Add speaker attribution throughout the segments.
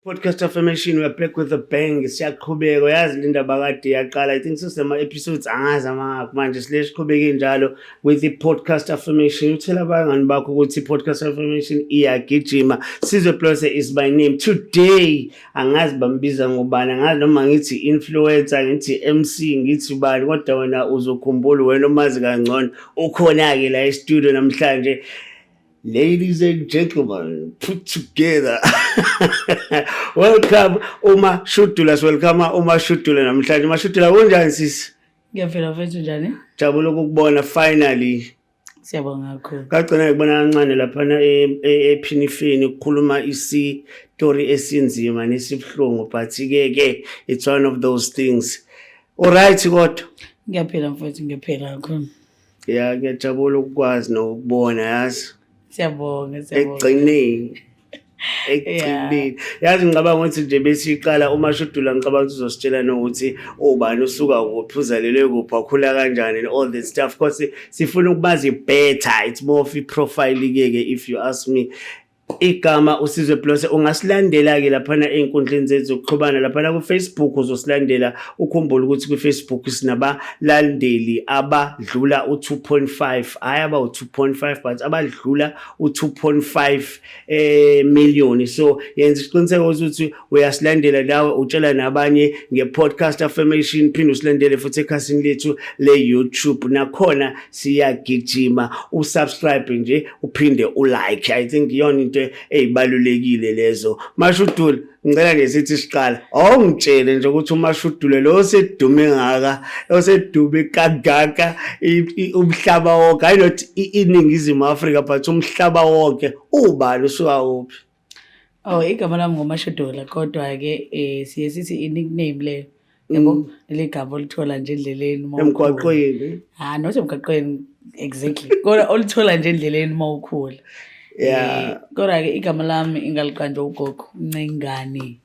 Speaker 1: Podcast Affirmation, we're back with a bang. Siyaqhubeka, uyazi le ndaba kade yaqala. I think sesema episodes angazi amangakhi manje, sile siqhubeke njalo with the Podcast Affirmation. Uthela abangani bakho ukuthi i-Podcast Affirmation iyagijima. Sizwe Blose is my name. Today angazi bambiza ngobani, angazi noma ngithi influencer, ngithi MC, ngithi bani, kodwa wena uzokhumbula, wena omazi kangcono. Ukhona-ke la e-studio namhlanje. Ladies and gentlemen, put together. Welcome Uma Shudula, welcome Uma Shudula namhlanje. Uma Shudula, kunjani sisi?
Speaker 2: Ngiyaphila mfethu, njani?
Speaker 1: Jabula ukukubona finally.
Speaker 2: Siyabonga kakhulu.
Speaker 1: Kagcina ngikubona kancane laphana ePhinifini ukukhuluma isitori esinzima nesibuhlungu, but ke ke it's one of those things. Alright kodwa.
Speaker 2: Ngiyaphila mfethu, ngiyaphila kakhulu.
Speaker 1: Yeah, ngiyajabula ukukwazi nokubona, yazi.
Speaker 2: Siyabonga, siyabonga.
Speaker 1: Ekugcineni. Ekugcineni. Yazi ngicabanga ukuthi nje besiqala uma Shudula, ngicabanga ukuthi uzositshela nokuthi ubani, usuka kuphi, uzalelwe kuphi, wakhula kanjani and all that stuff. Because sifuna ukubazi better. It's more of i-profile ke ke if you ask me. Igama uSizwe Blose, ungasilandela ke laphana ey'nkundleni zethu zokuxhumana, laphana ku-Facebook uzosilandela. Ukhumbule ukuthi kwi-Facebook sinabalandeli abadlula u-2.5, hhayi abawu-2.5 but abadlula u-2.5 million. So yenza isiqiniseko ukuthi uyasilandela nawe, utshela nabanye nge-Podcast Affirmation. Phinde usilandele futhi ekhasini lethu le-YouTube, nakhona siyagijima. Usubscribe nje, uphinde ulike. I think iyona into eyibalulekile lezo. Mashudula, ngicela nje sithi siqala, awungitshele nje ukuthi uMashudule lo osedume ngaka, osedume kangaka umhlaba wonke, hayi not iNingizimu Afrika but umhlaba wonke, ubani, usuka kuphi?
Speaker 2: Oh, igama lami nguMashudula, kodwa ke siye sithi i-nickname leyo. Yabo, leli gama olithola nje endleleni uma ukhula.
Speaker 1: Emgwaqweni.
Speaker 2: Ah, not emgwaqweni exactly. Kodwa olithola nje endleleni uma ukhula. Kodwa ke igama lami ingaliqanjwa ugogo, Ncengani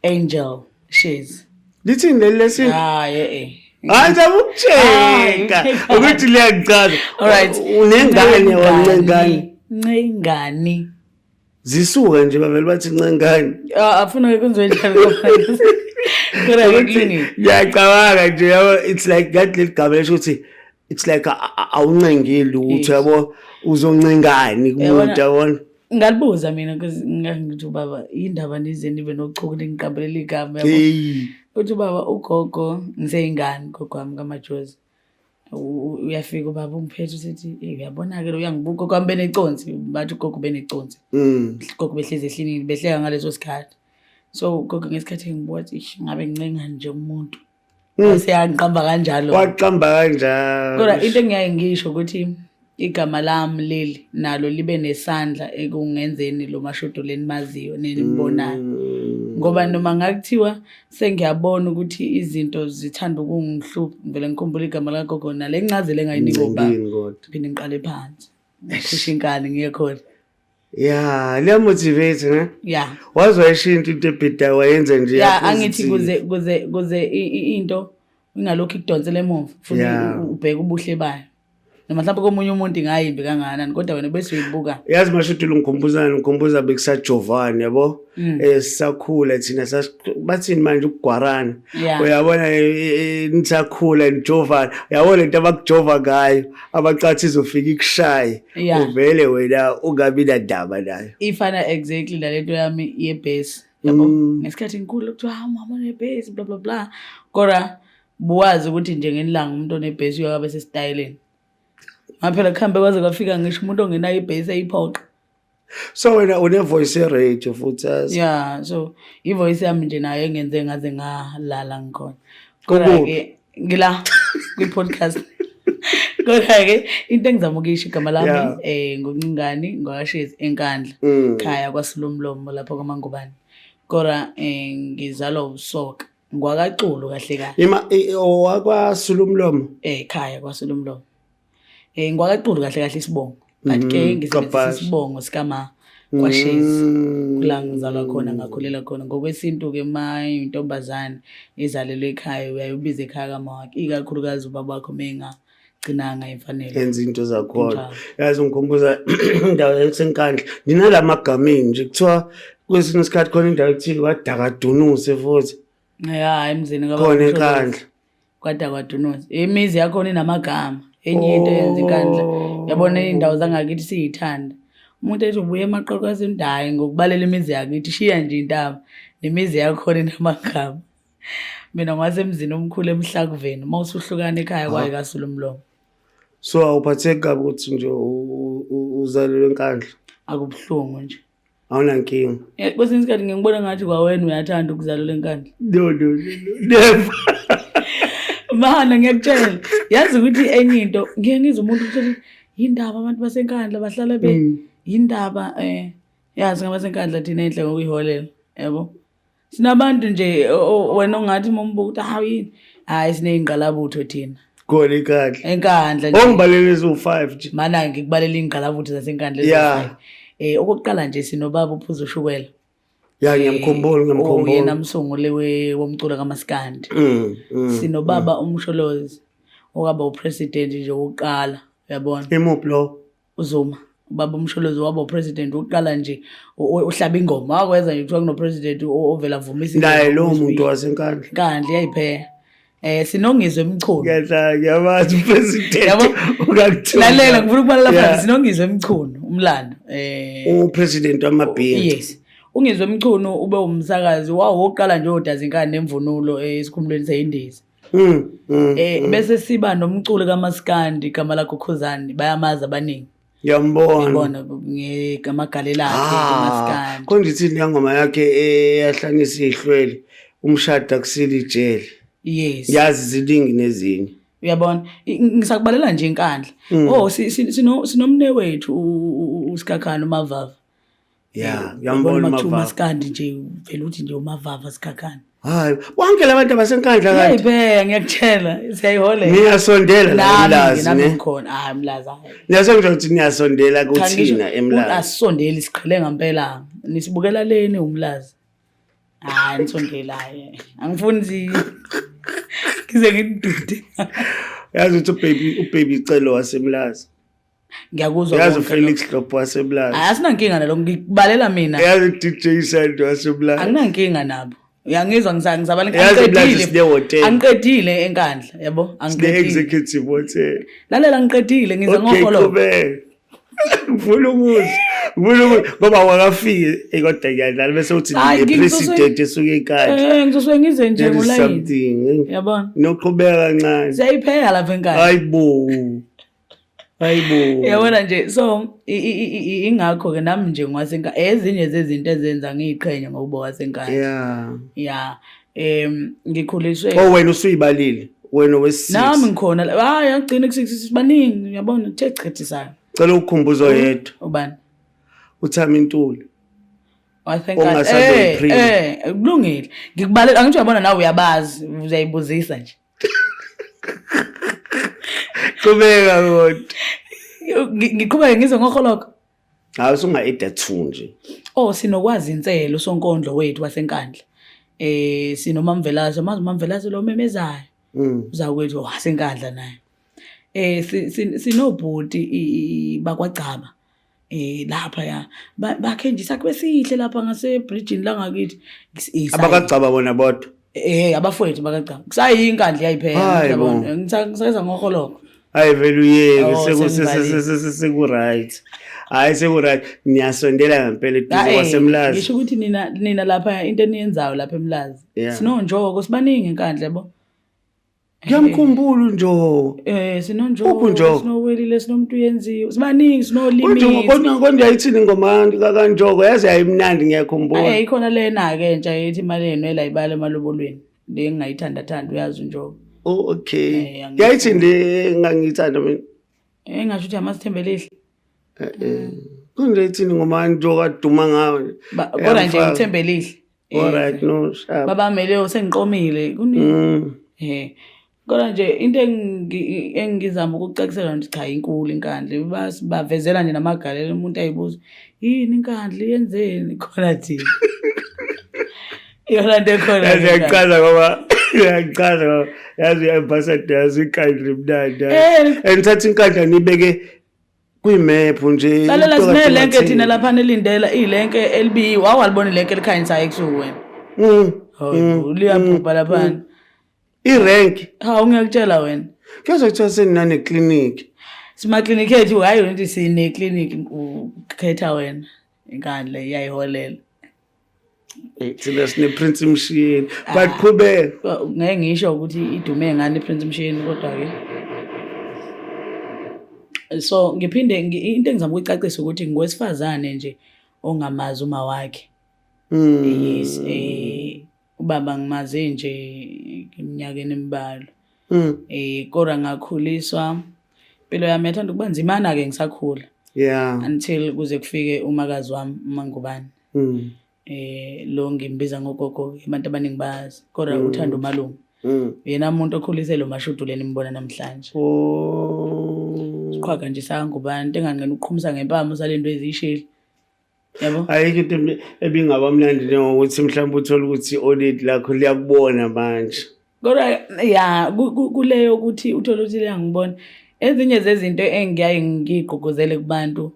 Speaker 2: Angel Shezi.
Speaker 1: Lithini leli lesintu?
Speaker 2: Ah, eh eh.
Speaker 1: Hayi, ngizama ukuchecka
Speaker 2: Hayi.
Speaker 1: ukuthi liyakuchaza.
Speaker 2: All right.
Speaker 1: Unengane wancengani?
Speaker 2: Ncengani.
Speaker 1: Zisuka nje bavele bathi ncengani.
Speaker 2: Ah, afuna kwenziwe njani kodwa? Kodwa
Speaker 1: Ukuthi
Speaker 2: kulungile.
Speaker 1: ngiyacabanga nje, yabo, it's like ngathi leli gama lisho ukuthi it's like awuncengeli lutho, yabo, uzoncengani kumuntu, yabona.
Speaker 2: Ngalibuza mina because ngangithi ubaba, indaba nize nibe nochuku ningiqambelela igama, yabo.
Speaker 1: Hey.
Speaker 2: Uthi ubaba, ugogo ngiseyingane, ugogo wami kaMajozi. Uyafika ubaba ungiphethe, usethi, "Hey, uyabona-ke lo uyangibuka." Ugogo wami beneconsi, bathi ugogo beneconsi. Ugogo behlezi ehlinini behleka ngaleso sikhathi. So ugogo ngesikhathi ngibuka wathi, "Ish, ngabe ngincengani nje umuntu." Seyangiqamba kanjalo.
Speaker 1: Waqamba kanjalo.
Speaker 2: Kodwa into engiyaye ngisho ukuthi igama lami leli nalo libe nesandla ekungenzeni lo mashudo lenimaziyo nenimbonayo. Ngoba noma ngakuthiwa sengiyabona ukuthi izinto zithanda ukungihlupha, ngivele ngikhumbule igama likagogo nale ncazelo engayinika ubaba.
Speaker 1: Ncengini kodwa.
Speaker 2: Ngiphinde ngiqale phansi. Ngiphushe inkani ngiye khona.
Speaker 1: Yeah, liyamotivate ne?
Speaker 2: Yeah.
Speaker 1: Waze wayishintsha into ebhidayo, wayenza nje
Speaker 2: Yeah,
Speaker 1: ya
Speaker 2: angithi
Speaker 1: positive.
Speaker 2: kuze into ingalokhu ikudonsela emuva, futhi ubheke ubuhle bayo. Noma mhlawumbe komunye umuntu ingayimbi kangakanani, kodwa wena bese uyibuka.
Speaker 1: Yazi Mashudula, ngikhumbuzana, ngikhumbuza bekusajovana, yabo. Sisakhula thina bathini manje, ukugwarana. Uyabona, nisakhula nijovana. Uyabona lento abakujova ngayo, abacathi izofika ikushaye. Uvele wena ungabi nandaba nayo.
Speaker 2: Ifana exactly nalento yami yebhesi. Yabo, ngesikhathi ngikhula kuthiwa ha mama unebhesi bla bla bla. Kodwa buwazi ukuthi nje ngelanga umuntu onebhesi uyobe sesitayeleni. Ngaphela kuhambe kwaze kwafika ngisho umuntu ongenayo ibhesi eyiphoqa.
Speaker 1: So wena une voice radio futhi, yazi.
Speaker 2: Yeah, so ivoice yami nje nayo engenze ngaze ngalala ngikhona.
Speaker 1: Kuphi?
Speaker 2: Kodwa ke ngila kwi-podcast. Kodwa ke into engizama ukuyisho, igama lami nguNcingani ngwakaShezi eNkandla. Khaya kwaSilomlomo lapho kwaMangubane. Kodwa ngizalwa uSoka. NgwakaXulu kahle kahle.
Speaker 1: Ima owakwaSulumlomo.
Speaker 2: Khaya kwaSulumlomo. NgwakaXulu kahle kahle isibongo. But ke ngisebenzisa
Speaker 1: Kabhashi.
Speaker 2: isibongo sikama kwaShezi. Kula ngizalwa khona, ngakhulela khona. Ngokwesintu ke ma intombazane izalelwe ekhaya uyaye ubize ekhaya kamawakhe, ikakhulukazi ubaba wakho mengagcinanga imfanelo.
Speaker 1: Enza into zakhona.
Speaker 2: Kunjalo.
Speaker 1: Yazi ngikhumbuza indawo yaseNkandla. Nginalamagameni nje kuthiwa Kwesinye isikhathi khona indawo ekuthile kwadakadunuse futhi.
Speaker 2: Ya, emzini
Speaker 1: kababa Khona eNkandla.
Speaker 2: KwaDakwadunuse. Imizi yakhona inamagama. Enye into eyenza iNkandla. Yabona iy'ndawo zangakithi siyithanda. Umuntu ethi ubuya emaqoqosini hhayi ngokubalela imizi yakithi shiya nje intaba. Nemizi yakhona inamagama. Mina ngwasemzini omkhulu eMhlakuveni. Uma usuhlukana ekhaya kwayo kasula umlomo.
Speaker 1: So awuphatheki kabi ukuthi nje uzalelwe eNkandla?
Speaker 2: Akubuhlungu nje.
Speaker 1: Awunankinga.
Speaker 2: Eh, kwesinye isikhathi ngikubona ngathi kwawena uyathanda ukuzalelwa eNkandla.
Speaker 1: No, no, no, never.
Speaker 2: Mana ngiyakutshela. Yazi ukuthi enye into ngiye ngizwe umuntu uthi yindaba abantu baseNkandla bahlala be yindaba yazi ngabaseNkandla thina enhle ngokuyiholela, yabo. Sinabantu nje wena ongathi uma umbuka ukuthi hawu yini. Hayi siney'ngqalabutho thina.
Speaker 1: Khona eNkandla.
Speaker 2: Enkandla
Speaker 1: nje. Ongibalele eziwu-5 nje.
Speaker 2: Mana ngikubalela iy'ngqalabutho zaseNkandla eziwu-5. Okokuqala nje sinobaba uphuza ushukela.
Speaker 1: Ya ngiyamkhumbula, ngiyamkhumbula.
Speaker 2: Oyena msunguli womculo kaMaskandi. Sinobaba uMsholozi owaba upresident nje wokuqala, uyabona.
Speaker 1: Imuphi lo?
Speaker 2: uZuma. Ubaba uMsholozi waba upresident wokuqala nje ohlaba ingoma. Wakwenza nje kuthiwa kunopresident ovela avumisa
Speaker 1: Naye lowo muntu waseNkandla.
Speaker 2: Nkandla iyayipheka. Sinongizwe Mchunu.
Speaker 1: Ngiyadlala, ngiyamazi upresident. Yabo? Ungakuthuka.
Speaker 2: Lalela ngifuna ukubalela phansi Sinongizwe Mchunu umlando.
Speaker 1: Upresident wamabhinca.
Speaker 2: Yes. Ungizwe Mchunu ube umsakazi wawokuqala nje odaza inkani nemvunulo esikhumulweni seyindiza. Bese siba nomculo kaMaskandi igama lakho Khuzani bayamazi abaningi.
Speaker 1: Ngiyambona.
Speaker 2: Ngibona ngamagalelo akhe kaMaskandi.
Speaker 1: Konje ithini le ngoma yakhe eyahlanisa ihlwele umshado akusile ijele.
Speaker 2: Yes.
Speaker 1: Ngiyazi ziningi nezinye.
Speaker 2: Uyabona ngisakubalela nje inkandla. Oh sinomne wethu uSikhakhane uMavava.
Speaker 1: Yeah, ngiyambona uMavava.
Speaker 2: uMaskandi nje vele uthi nje uMavava Sikhakhane.
Speaker 1: Hayi, bonke labantu abasenkandla kanti.
Speaker 2: Yayibheka ngiyakutshela, siyayiholela.
Speaker 1: Niyasondela la eMlazi
Speaker 2: ne. Nami ngikhona, hayi Mlazi hayi.
Speaker 1: Niyasongisho ukuthi niyasondela kuthina eMlazi.
Speaker 2: Asisondeli siqhele ngempela. Nisibukela leni uMlazi. Hayi nisondela hayi. Angifuni ngize ngidude.
Speaker 1: Yazi ukuthi ubaby Celo waseMlazi.
Speaker 2: Ngiyakuzwa.
Speaker 1: Yazi uFelix Hlophe waseMlazi.
Speaker 2: Hayi asinankinga nalo ngikubalela mina.
Speaker 1: Yazi DJ Sando waseMlazi.
Speaker 2: Anginankinga nabo. Uyangizwa ngisabala
Speaker 1: Yazi eMlazi sine hotel.
Speaker 2: Angiqedile eNkandla, yabo?
Speaker 1: Angiqedile. Sine executive hotel.
Speaker 2: Lalela ngiqedile ngiza ngokholo.
Speaker 1: Okay, Ngifuna ukuzwa. Ngifuna ukuzwa ngoba wakafiki kodwa ngiyadlala bese uthi
Speaker 2: Hayi,
Speaker 1: ne president esuke eNkandla.
Speaker 2: Ngizosuke ngize nje
Speaker 1: There is
Speaker 2: ngolayini.
Speaker 1: something.
Speaker 2: Yabona?
Speaker 1: Noqhubeka kancane.
Speaker 2: Siyayipheka lapha eNkandla.
Speaker 1: Hayibo. Hayibo.
Speaker 2: Yabona nje so ingakho ke nami nje ngwasenka ezinye zezinto ezenza ngiyiqhenye ngokuba waseNkandla.
Speaker 1: Yeah.
Speaker 2: Yeah. Ngikhuliswe.
Speaker 1: Oh wena usuyibalile. Wena wesi-6.
Speaker 2: Nami ngikhona. Hayi agcina ku-6 sibaningi uyabona uthe chithisana.
Speaker 1: Cela ukukhumbuza oyedwa.
Speaker 2: Ubani?
Speaker 1: uThami Ntuli.
Speaker 2: I think kulungile. Ngikubalela angithi uyabona nawe uyabazi uyayibuzisa nje.
Speaker 1: Qhubeka kodwa.
Speaker 2: Ngiqhubeke ngizwe ngoholoko.
Speaker 1: Hayi usunga eda 2 nje.
Speaker 2: Oh sinokwazi inselo usonkondlo wethu waseNkandla. SinoMamvelase, mazi uMamvelase lo memezayo. Uzakwethu waseNkandla naye. Sinobhuti bakwaGcaba. Lapha ya bakhe nje isakhiwo esihle lapha ngase bridgeini la ngakithi.
Speaker 1: Abakagcaba bona bodwa.
Speaker 2: Abafowethu bakagcaba. Kusayinkandla iyayiphela, uyabona. Ngiseza ngoholoko.
Speaker 1: Hayi vele uyeke, seku right. Hayi seku right. Niyasondela ngempela eduze kwaseMlazi.
Speaker 2: Ngisho ukuthi nina lapha into eniyenzayo lapha eMlazi. Sinonjoko sibaningi eNkandla yabo.
Speaker 1: Ngiyamkhumbula uNjoko.
Speaker 2: Sinonjoko,
Speaker 1: Uphi uNjoko?
Speaker 2: sinowelile, sinomuntu uyenziwe. Sibaningi, sinolimi.
Speaker 1: Konje yayithini ingoma kaNjoko? Yazi yayimnandi ngiyakhumbula.
Speaker 2: Ikhona lena ke entsha ethi imali yenu elayibala emalobolweni. Le engingayithanda thanda uyazi uNjoko.
Speaker 1: Oh okay. Yayithini le engangiyithanda mina?
Speaker 2: Ngasho ukuthi amasithembe elihle.
Speaker 1: Konje yayithini ingoma kaNjoko aduma ngayo?
Speaker 2: Kodwa nje ithembe elihle.
Speaker 1: All right, no, sharp.
Speaker 2: Baba Mele sengiqomile kuni. Kodwa nje into engizama ukucacisela nje cha inkulu inkandla bavezela nje namagalelo umuntu ayibuza yini inkandla yenzeni khona thina. Yona nto ekhona.
Speaker 1: Yazi iyachaza ngoba iyachaza ngoba yazi i-ambassador yazi inkandla imnandi. And thatha inkandla nibeke Kwi-map nje.
Speaker 2: Lalela,
Speaker 1: into kade
Speaker 2: sinelenke
Speaker 1: ungathini.
Speaker 2: Thina laphana elindela ilenke elibiyiwe, awalibona ilenke elikhanyisayo ebusuku wena? Hayi, liyabhubha laphana.
Speaker 1: I-rank.
Speaker 2: Hawu, ngiyakutshela wena.
Speaker 1: Kuyaze kuthiwa seninanekliniki.
Speaker 2: Simaklinikhi ethu, hhayi ukuthi sineklinikhi, ukhetha wena ingane le iyayiholela.
Speaker 1: Thina sine-Prince Mshiyeni, but qhubeka.
Speaker 2: Ngeke ngisho ukuthi idume ngani iPrince Mshiyeni, kodwa-ke so ngiphinde into engizama ukuyicacisa ukuthi ngowesifazane nje ongamazi uma wakhe. Yes, ubaba ngimaze nje eminyakeni embalwa. Kodwa ngakhuliswa, impilo yami yathanda ukuba nzimana-ke ngisakhula until kuze kufike umakazi wami uMangubane. Lo ngimbiza ngogogo, abantu abaningi bayazi, kodwa uthanda umalume. Yena umuntu okhulise lo Mashudu leni nimbona namhlanje.
Speaker 1: Oh.
Speaker 2: Siqhwaga nje sangubani, into enganqeni ukuqhumisa ngempama usalento ezishile. Yabo?
Speaker 1: Ayikho into ebingaba mnandi njengokuthi mhlawumbe uthole ukuthi i-audit lakho liyakubona manje.
Speaker 2: Kodwa ya, kuleyo ukuthi uthole ukuthi liyangibona. Ezinye zezinto engiyaye ngiyigqugquzele kubantu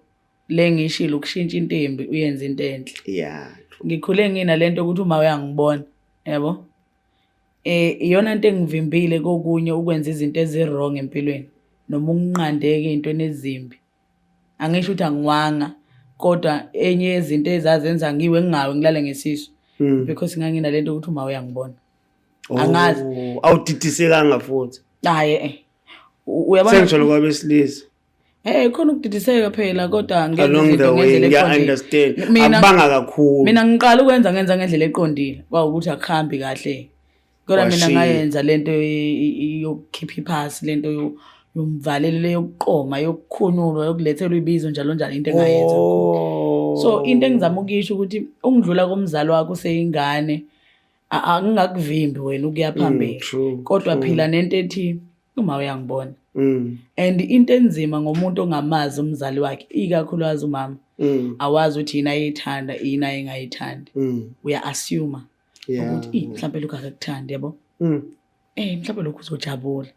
Speaker 2: le ngishilo, ukushintsha into embi uyenze into enhle. Ngikhule nginalento ukuthi uma uyangibona, yabo? Iyona into engivimbile kokunye ukwenza izinto ezi-wrong empilweni noma ukunqandeka ey'ntweni ezimbi. Angisho ukuthi angiwanga, kodwa enye yezinto ezazenza ngiwe ngingawi ngilale ngesisu because nganginalento ukuthi uma uyangibona. Angazi.
Speaker 1: Oh, awudidisekanga futhi.
Speaker 2: Hayi eh. Uyabona,
Speaker 1: Sengisholo kwabesilisa.
Speaker 2: Khona ukudidiseka phela, kodwa ngenza
Speaker 1: Along the
Speaker 2: izinto
Speaker 1: way,
Speaker 2: ngendlela eqondile.
Speaker 1: ngiya-understand.
Speaker 2: Mina
Speaker 1: Akubanga kakhulu.
Speaker 2: Mina ngiqala ukwenza, ngenza ngendlela eqondile. Kwawukuthi akuhambi kahle. Kodwa mina
Speaker 1: Washiya.
Speaker 2: Ngayenza lento yokukhipha iphasi, lento yomvalelo, le yokuqoma, yokukhunulwa, yokulethelwa ibizo, njalo njalo, into engayenza.
Speaker 1: Oh.
Speaker 2: So into engizama ukuyisho ukuthi ukundlula komzali wakho useyingane akungakuvimbi wena ukuya phambili.
Speaker 1: True,
Speaker 2: Kodwa
Speaker 1: true.
Speaker 2: phila nento ethi uma uyangibona. And into enzima ngomuntu ongamazi umzali wakhe, ikakhulukazi umama, awazi ukuthi yini ayithanda, yini ayengayithandi. Uya assume ukuthi i mhlawumbe lokhu akakuthandi, yabo? Mhlawumbe lokhu uzojabula.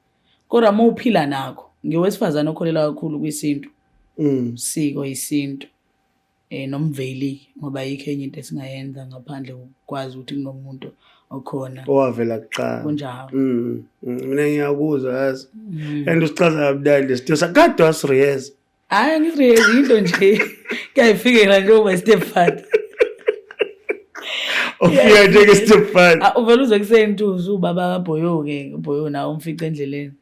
Speaker 2: Kodwa uma uphila nakho, ngiwesifazane okholelwa kakhulu kwisintu. Siko isintu. Nomveli, ngoba ayikho enye into esingayenza ngaphandle kokwazi ukuthi kunomuntu okhona.
Speaker 1: Owavela kuqala.
Speaker 2: Kunjalo.
Speaker 1: Mina ngiyakuzwa yazi. And usichaza kamnandi lesito. Kade wasiriyeza.
Speaker 2: Hayi, angisiriyezi, into nje kuyayifikela njengoba stepfather.
Speaker 1: Ufika njenge stepfather.
Speaker 2: Ah, uvela uze kuseni nje ubaba kaBhoyo-ke, uBhoyo nawe umfice endleleni.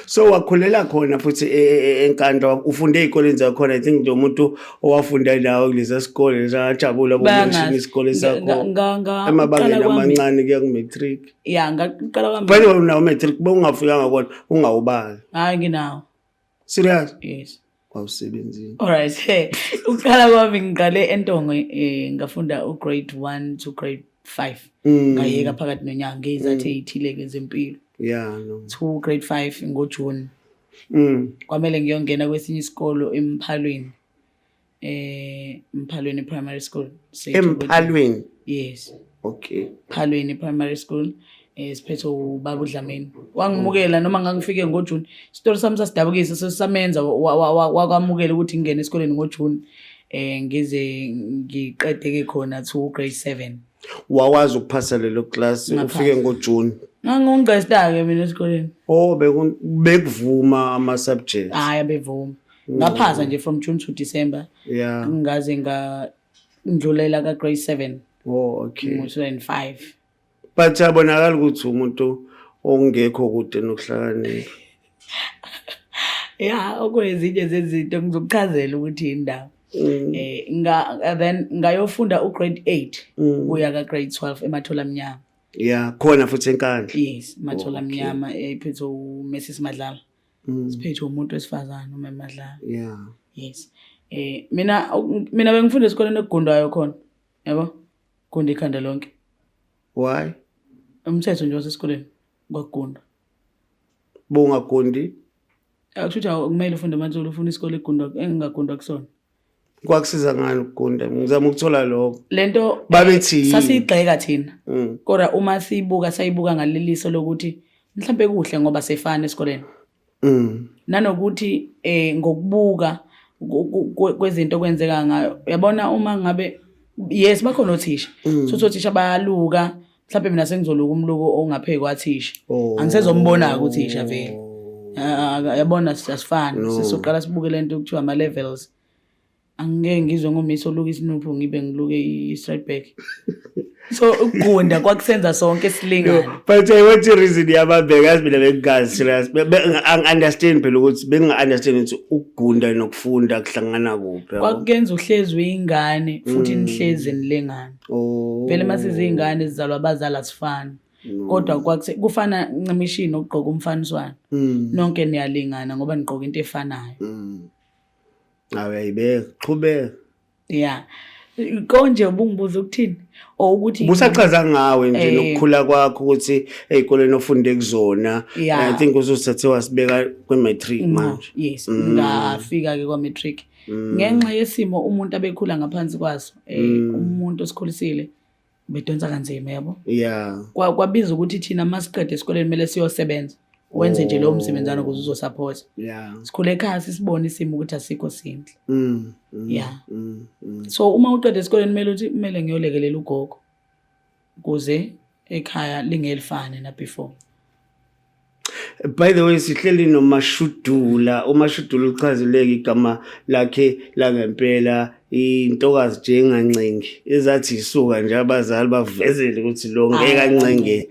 Speaker 1: So wakhulela khona futhi eNkandla, ufunde ey'koleni zakhona. I think nje umuntu owafunda nawe kulesa sikole njengajabula
Speaker 2: Bayangazi.
Speaker 1: kumention isikole sakho emabangeni
Speaker 2: Uqala kwami-
Speaker 1: amancane kuya ku-matric.
Speaker 2: Ya, ngaqala kwami.
Speaker 1: By the way, unawo matric bowungafikanga kona ungawubali?
Speaker 2: Hayi, nginawo.
Speaker 1: Serious?
Speaker 2: Yes.
Speaker 1: Wawusebenzile.
Speaker 2: Alright. Ukuqala kwami ngiqale eNtongwe, ngafunda u-grade 1 to grade 5. Ngayeka phakathi nonyaka ngezizathu ey'thile ke zempilo.
Speaker 1: Yeah, no.
Speaker 2: To grade 5 ngoJune. Kwamele ngiyongena kwesinye isikolo eMphalweni. Emphalweni Primary School.
Speaker 1: Emphalweni.
Speaker 2: Yes.
Speaker 1: Okay.
Speaker 2: Phalweni Primary School. Siphethe ubaba uDlamini. Wangimukela noma ngangifike ngoJune. Isitori sami sasidabukisa, sesamenza wakwamukela ukuthi ngingene esikoleni ngoJune. Ngize ngiqede ke khona to grade 7.
Speaker 1: Wawazi ukuphasa lelo class
Speaker 2: Ngaphasa.
Speaker 1: ufike ngoJune?
Speaker 2: Ngangungqesta ke mina esikoleni.
Speaker 1: Oh, bekuvuma ama subjects.
Speaker 2: Hayi, abevuma. Ngaphasa nje from June to December. Ngaze ngandlulela ka grade 7
Speaker 1: Oh, okay.
Speaker 2: ngo-2005.
Speaker 1: But yabonakala ukuthi umuntu ongekho kude nokuhlakanipha.
Speaker 2: Ya, okwezinye zezinto ngizokuchazela ukuthi indaba. Nga then ngayofunda u-grade 8 kuya ka grade 12 eMathola Mnyama.
Speaker 1: Yeah, khona futhi eNkandla.
Speaker 2: Yes, Mathola Mnyama, ephethe uMrs Madlala. Siphethe umuntu wesifazane uMama Madlala. Yes. Mina bengifunda esikoleni ekugundwayo khona. Yabo? Gunda ikhanda lonke.
Speaker 1: Why?
Speaker 2: Umthetho nje wasesikoleni kwakugundwa.
Speaker 1: Bongagundi?
Speaker 2: Akusho ukuthi akumele ufunde amathula, ufuna isikole egundwa engingagundwa kusona.
Speaker 1: Kwakusiza ngani ukugunda? Ngizama ukuthola lokho.
Speaker 2: Lento
Speaker 1: Babethi yini?
Speaker 2: Sasiyigxeka thina. Kodwa uma siyibuka, sayibuka ngaleliso lokuthi mhlambe kuhle ngoba sefana esikoleni. Nanokuthi ngokubuka Kwezinto okwenzeka ngayo, uyabona, uma ngabe, yes, bakhona othisha, so othisha bayaluka. Mhlawumbe mina sengizoluka umluko ongaphezu kwathisha. Angisezombona-ke uthisha vele. Ah, yabona, asifani.
Speaker 1: No.
Speaker 2: Sisoqala sibuke lento okuthiwa ama-levels. Angeke ngizwe ngomisi oluka isinuphu ngibe ngiluke i-straight back. So ukugunda kwakusenza sonke silingane.
Speaker 1: No, but I want reason yababheka, yazi mina bengingazi serious. Angi-understand phela ukuthi benginga-understand ukuthi ukugunda nokufunda kuhlangana kuphi, yabo.
Speaker 2: Kwakuyenza uhlezi uyingane futhi nihlezi nilingane. Vele uma siziyingane sizalwa abazali asifani, kodwa kufana ncimishini nokugqoka umfaniswano. Nonke niyalingana ngoba nigqoka into efanayo.
Speaker 1: Awu, uyayibeka, qhubeka.
Speaker 2: Ya, konje ubungibuza ukuthini or ukuthi
Speaker 1: Busachaza ngawe nje nokukhula kwakho, ukuthi ey'koleni ofunde kuzona. I think usuthathe wasibeka kwi-matric manje.
Speaker 2: Yes, ngafika-ke kwa-matric ngenxa yesimo umuntu abekhula ngaphansi kwaso. Umuntu osikhulisile bedonsa kanzima, yabo. Kwabiza ukuthi thina masiqede esikoleni kumele siyosebenza, wenze nje lowo msebenzana ukuze uzosupport. Sikhule ekhaya sisibone isimo ukuthi asikho simple. So uma uqeda esikoleni kumele uthi kumele ngiyolekelela ugogo ukuze ekhaya lingelifane na before.
Speaker 1: By the way, sihleli noMashudula. UMashudula uchazileke igama lakhe langempela, intokazi nje engancengi, ezathi isuka nje abazali bavezele ukuthi lo ngeke ancenge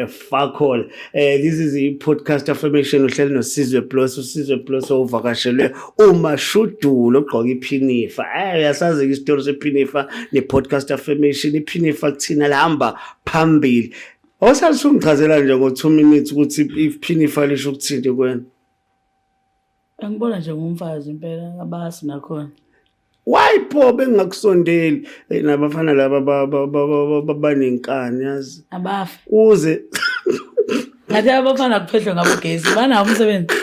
Speaker 1: fuck all. This is i podcast affirmation, uhleli noSizwe Plus. USizwe Plus ovakashelwe uMashudula ogqoka iphinifa. Uyasazi isitori sephinifa ne podcast affirmation. Iphinifa kuthina lihamba phambili. Awusathi ungichazela nje ngo 2 minutes ukuthi iphinifa lisho ukuthini kuwena?
Speaker 2: Angibona nje ngumfazi impela, abasi nakhona.
Speaker 1: Why pho bengingakusondeli? Hey, nabafana laba banenkani, yazi.
Speaker 2: Abafe.
Speaker 1: Uze
Speaker 2: Ngathi abafana kuphehlwe ngabo ugesi, banawo umsebenzi.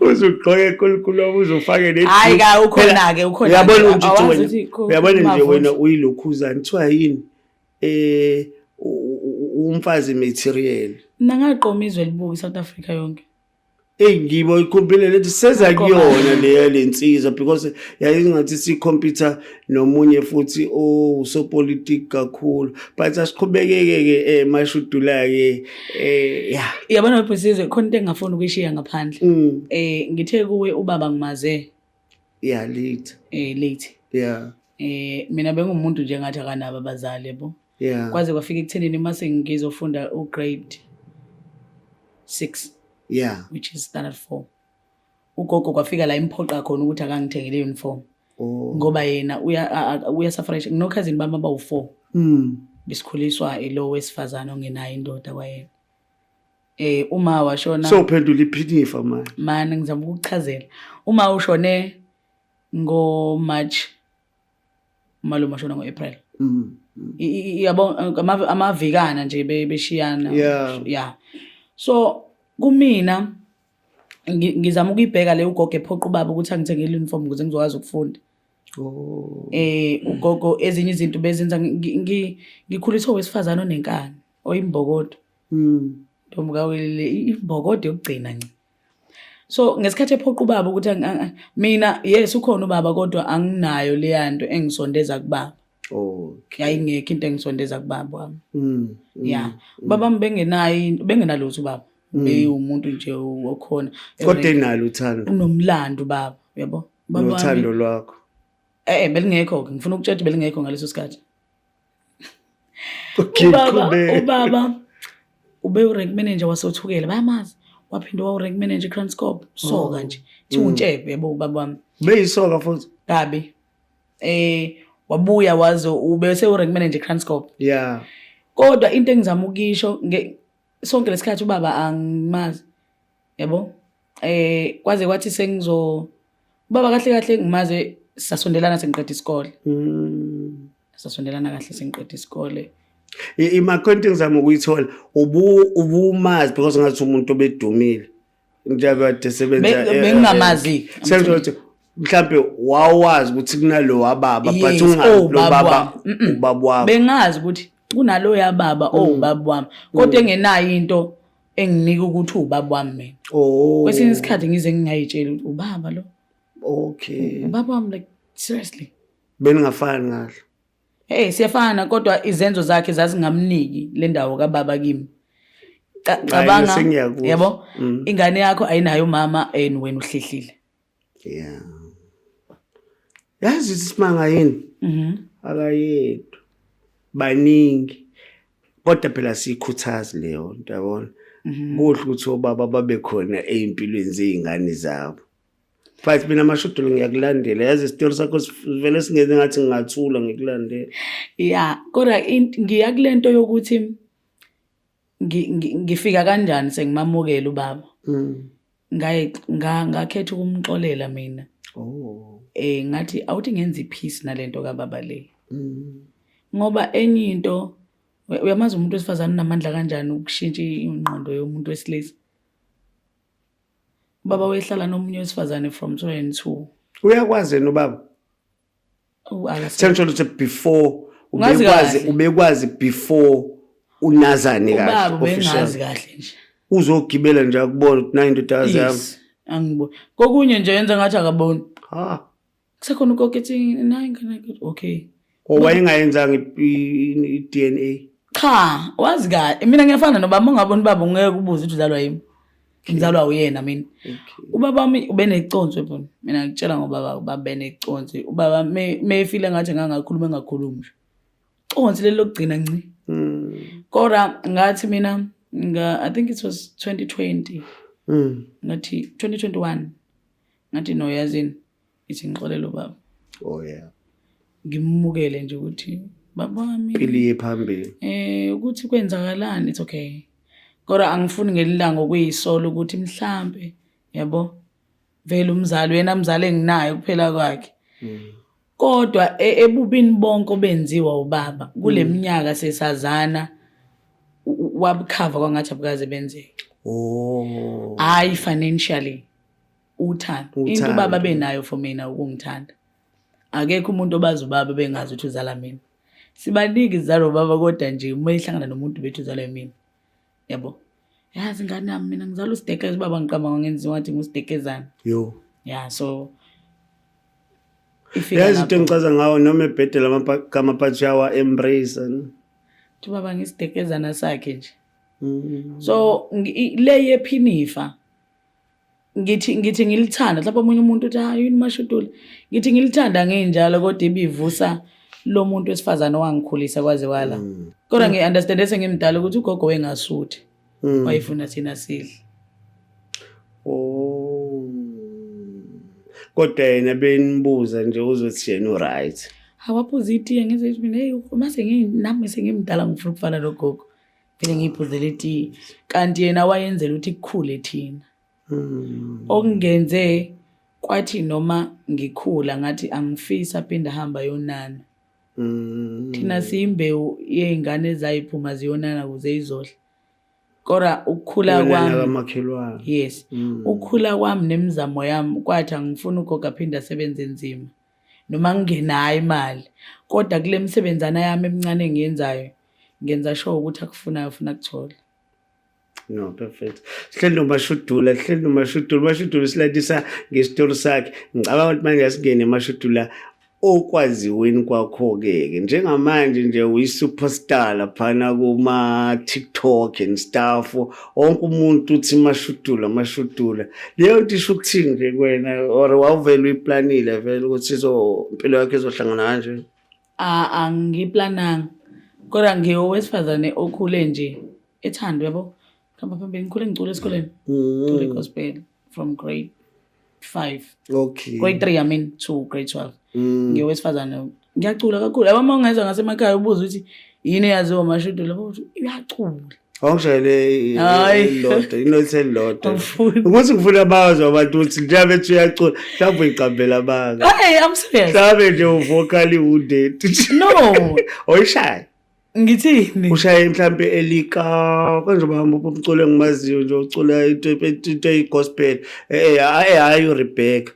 Speaker 1: Uze ugqoke enkulunkulu, uze ufake ne
Speaker 2: Hayi ka, ukhona-ke, ukhona.
Speaker 1: Uyabona nje
Speaker 2: Awazi
Speaker 1: wena,
Speaker 2: ukuthi
Speaker 1: uyabona nje
Speaker 2: kumavoti.
Speaker 1: Wena uyilokhuzana, kuthiwa yini? Umfazi material.
Speaker 2: Mina ngaqoma izwe libuka iSouth Africa yonke.
Speaker 1: Eyi, ngibo ikhumbile lethi seza kuyona leyo lensizwa, because yayingathi sikhompyutha nomunye futhi owusopolitiki kakhulu, but asiqhubekeke ke, Mashudula ke, yeah.
Speaker 2: Yabona Bhusizwe, khona into engingafuni ukuyishiya ngaphandle. Ngithe kuwe ubaba ngimaze
Speaker 1: Yeah, late.
Speaker 2: Late. Mina bengumuntu nje ngathi akanabo abazali, yabo. Kwaze kwafika ekuthenini mase ngizofunda u grade 6, which is standard 4. Ugogo kwafika la imphoqa khona ukuthi akangithengele uniform. Ngoba yena uyasufferisha. Ngino cousin bami abawu4. Besikhuliswa ilo wesifazane ongenayo indoda kwayena. Uma washona.
Speaker 1: So uphendula iphinifa manje.
Speaker 2: Manje ngizama ukukuchazela. Uma ushone ngo March, umalume washona ngo April. Yabo, amavikana nje beshiyana. Yeah. So kumina ngizama ukuyibheka le ugogo ephoqa ubaba ukuthi angithengele uniform ukuze ngizokwazi ukufunda. Ugogo ezinye izinto bezenza ngikhuliswe owesifazane onenkani, oyimbokodo. Ntombi kaWelile, imbokodo yokugcina nje. So ngesikhathi ephoqa ubaba ukuthi mina, yes, ukhona ubaba, kodwa anginayo leya nto engisondeza kubaba. Yayingekho into engisondeza kubaba wami. Yeah. Baba wami bengenayo into, bengenalutho ubaba. Bewumuntu nje okhona.
Speaker 1: Kodwa enalo uthando.
Speaker 2: Unomlando ubaba, uyabo? Ubaba wami
Speaker 1: Nothando lwakho.
Speaker 2: Belingekho ke, ngifuna ukutshela ukuthi belingekho ngaleso sikhathi.
Speaker 1: Okay, qhubeka.
Speaker 2: Ubaba ube u-rank manager wasoThukela, bayamazi. Waphinde wa rank manager eKranskop. Soka nje. Thiwa uNtshebe, yabo, ubaba wami.
Speaker 1: Beyisoka futhi.
Speaker 2: Kabi. Wabuya wazo ube se rank manager eKranskop. Kodwa into engizama ukuyisho sonke lesikhathi ubaba angimazi. Yabo? Kwaze kwathi sengizo ubaba kahle kahle ngimaze sasondelana sengiqeda isikole. Sasondelana kahle sengiqeda isikole.
Speaker 1: Imakhonto engizama ukuyithola, ubumazi because ngathi umuntu obedumile. Njengoba kade sebenza
Speaker 2: Bengingamazi.
Speaker 1: Sengizothi mhlambe wawazi ukuthi kunalo wababa, but
Speaker 2: Yes,
Speaker 1: ungazi
Speaker 2: oh,
Speaker 1: lo
Speaker 2: baba
Speaker 1: baba
Speaker 2: wami.
Speaker 1: Ubaba wakho.
Speaker 2: Bengazi ukuthi kunalo yababa, oh, ubaba wami. Kodwa engenayo into enginika ukuthi ubaba wami mina. Kwesinye isikhathi ngize ngingayitsheli ukuthi ubaba lo.
Speaker 1: Okay.
Speaker 2: Ubaba wami, like, seriously.
Speaker 1: Beningafani kahle.
Speaker 2: Hey, siyafana, kodwa izenzo zakhe zazingamniki le ndawo kababa kimi. Cabanga,
Speaker 1: Sengiyakuzwa.
Speaker 2: yabo, ingane yakho ayinayo umama and wena uhlehlile.
Speaker 1: Yeah. Yazi isimanga yini? Akayedwa. Baningi. Kodwa phela siyikhuthazi leyo nto, yabona. Kuhle ukuthi obaba babe khona ey'mpilweni zey'ngane zabo. But mina, Mashudula, ngiyakulandela. Yazi isitori sakho vele singenze ngathi ngingathula ngikulandela.
Speaker 2: Ya, kodwa ngiya kulento yokuthi ngifika kanjani sengimamukela ubaba. Ngaye ngakhetha ukumxolela mina. Ngathi awuthi ngenze ipeace nalento kababa le. Ngoba enye into, uyamazi umuntu wesifazane unamandla kanjani ukushintsha ingqondo yomuntu wesilisa. Ubaba wehlala nomunye wesifazane from 2002.
Speaker 1: Uyakwazi yena ubaba?
Speaker 2: Oh, akase-
Speaker 1: Sengisho ukuthi before
Speaker 2: Ungazi
Speaker 1: ubekwazi
Speaker 2: kahle.
Speaker 1: ubekwazi before unazane kahle
Speaker 2: Ubaba
Speaker 1: official.
Speaker 2: ubengazi kahle nje.
Speaker 1: Uzogibela nje akubona ukuthi nayi indodakazi yami.
Speaker 2: Yes. Angiboni. Kokunye nje yenza ngathi akaboni.
Speaker 1: Ha.
Speaker 2: Kusekhona ugogo ethi nayi ingane yakho. Okay.
Speaker 1: Owayengayenzanga i-DNA.
Speaker 2: Cha, wazi kahle. Mina ngiyafana nobaba, uma ungaboni ubaba ungeke ubuze ukuthi uzalwa yimi. Ngizalwa uyena mina. Ubaba wami ubeneconsi yabona. Mina ngikutshela ngobaba, ubaba beneconsi. Ubaba mefile ngathi ngangakhuluma engakhulumi nje. Consi leli lokugcina nci. Kodwa ngathi mina I think it was 2020. Ngathi 2021. Ngathi no, yazini, ithi ngixolele ubaba.
Speaker 1: Oh yeah.
Speaker 2: Ngimukele nje ukuthi baba wami.
Speaker 1: Impilo iye phambili.
Speaker 2: Ukuthi kwenzakalani, it's okay. Kodwa angifuni ngelilanga okuyisola ukuthi mhlambe, yabo, vele umzali wena mzali enginayo kuphela kwakhe. Kodwa ebubini bonke obenziwa ubaba kule minyaka sesazana, wabukhava kwangathi abukaze benzeke. Hayi financially, uthando. Into
Speaker 1: Uthando.
Speaker 2: ubaba benayo for mina ukungithanda. Akekho umuntu obazi ubaba bengazi ukuthi uzala mina. Sibaningi izalo ubaba, kodwa nje uma ehlangana nomuntu bethu uzalwa mina. Yabo. Yazi ingane yami, mina ngizala usidekeza, ubaba ngiqamba ngenziwa ngathi ngusidekezana.
Speaker 1: Yo.
Speaker 2: Yeah, so ifika
Speaker 1: Yazi into
Speaker 2: lapho.
Speaker 1: engichaza ngawo noma ebhedela amagama but uyawa embrace.
Speaker 2: Uthi ubaba ngisidekezana sakhe nje. So le yephinifa ngithi ngilithanda, mhlawumbe omunye umuntu uthi hayi yini Mashudula, ngithi ngilithanda nginjalo, kodwa ibivusa lo muntu wesifazane owangikhulisa kwaze wala. Kodwa ngi-understand sengimdala ukuthi ugogo wengasuthi wayefuna thina sidle.
Speaker 1: Oh. Kodwa yena benibuza nje uzothi yena u-right.
Speaker 2: Awaphuza itiye, ngize ngithi mina, hey, mase nami sengimdala ngifuna ukufana nogogo, vele ngiyiphuzele itiye, kanti yena wayenzela ukuthi kukhule thina. Okungenze kwathi noma ngikhula ngathi angifisi aphinde ahamba yonana. Thina siyimbewu yey'ngane ezayiphuma ziyonana ukuze izodla, kodwa ukukhula
Speaker 1: Yonana
Speaker 2: kwami
Speaker 1: kamakhelwane.
Speaker 2: Yes. Ukukhula kwami nemizamo yami kwathi angifuni ugogo aphinde asebenze nzima noma ngingenayo imali, kodwa kule misebenzana yami emincane engiyenzayo ngenza sure ukuthi akufunayo ufuna kuthola.
Speaker 1: No, perfect. Sihleli noMashudula, sihleli noMashudula. UMashudula usilandisa ngesitori sakhe. Ngicabanga ukuthi manje asingene, Mashudula, okwaziweni kwakho-ke ke njengamanje nje uyi-superstar laphana kuma-TikTok and stuff. Wonke umuntu uthi Mashudula, Mashudula. Leyo nto isho ukuthini nje kuwena, or wawuvele uyiplanile vele ukuthi impilo yakho izohlangana kanje?
Speaker 2: Angiplananga, kodwa ngiyowesifazane okhule nje ethando, yabo, hamba phambili, ngikhule ngicula esikoleni, ngicula i-gospel from grade 5, grade 3, I mean, to grade 12. Ngiyowesifazane ngiyacula kakhulu, yabo, uma ungezwa ngasemakhaya ubuze ukuthi yini eyaziwa Mashudula, yabo, uthi uyacula.
Speaker 1: Awungishayele
Speaker 2: Hhayi.
Speaker 1: elilodwa, inothi elilodwa.
Speaker 2: Angifuni.
Speaker 1: Ukuthi ngifuna bazi abantu ukuthi njengoba bethi uyacula, mhlawumbe uyiqambela amanga.
Speaker 2: Hey, I'm serious.
Speaker 1: Mhlawumbe nje uvocally wounded.
Speaker 2: No.
Speaker 1: Oyishaya.
Speaker 2: Ngithini?
Speaker 1: Ushaye mhlambe elika kanje bahamba umculo engimaziyo nje ucula into eyi-gospel. Hayi uRebecca.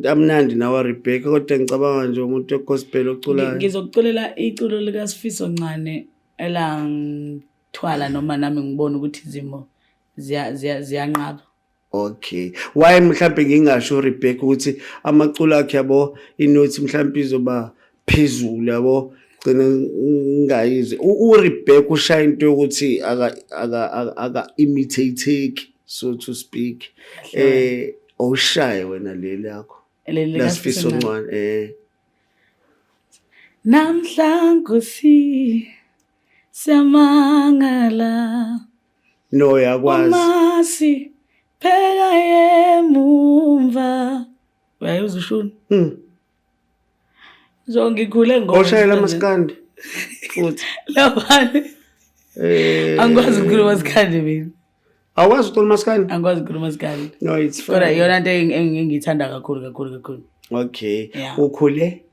Speaker 1: Amnandi nawe Rebecca, kodwa ngicabanga nje umuntu we-gospel oculayo.
Speaker 2: Ngizokuculela iculo likaSifiso Ncane elangithwala noma nami ngibona ukuthi izimo ziyanqaba.
Speaker 1: Okay. Why mhlambe ngingasho Rebecca ukuthi amaculo akhe yabo inothi mhlambe izoba phezulu yabo gcina ngingayizwe. URebecca ushaya into yokuthi aka imitate so to speak. Awushaye wena leli yakho.
Speaker 2: Leli
Speaker 1: LaSifiso Ncwane.
Speaker 2: Namhla Nkosi siyamangala.
Speaker 1: No yakwazi.
Speaker 2: Umasi phela yemumva. Uyayizwa ushuni? So ngikhule ngoba
Speaker 1: Oshayela maskandi futhi.
Speaker 2: Laphana. Angikwazi ukukhuluma maskandi mina.
Speaker 1: Awukwazi ukukhuluma maskandi?
Speaker 2: Angikwazi ukukhuluma maskandi.
Speaker 1: No, it's fine.
Speaker 2: Kodwa iyona nto engiyithanda kakhulu kakhulu kakhulu.
Speaker 1: Okay.
Speaker 2: Yeah.
Speaker 1: Ukhule?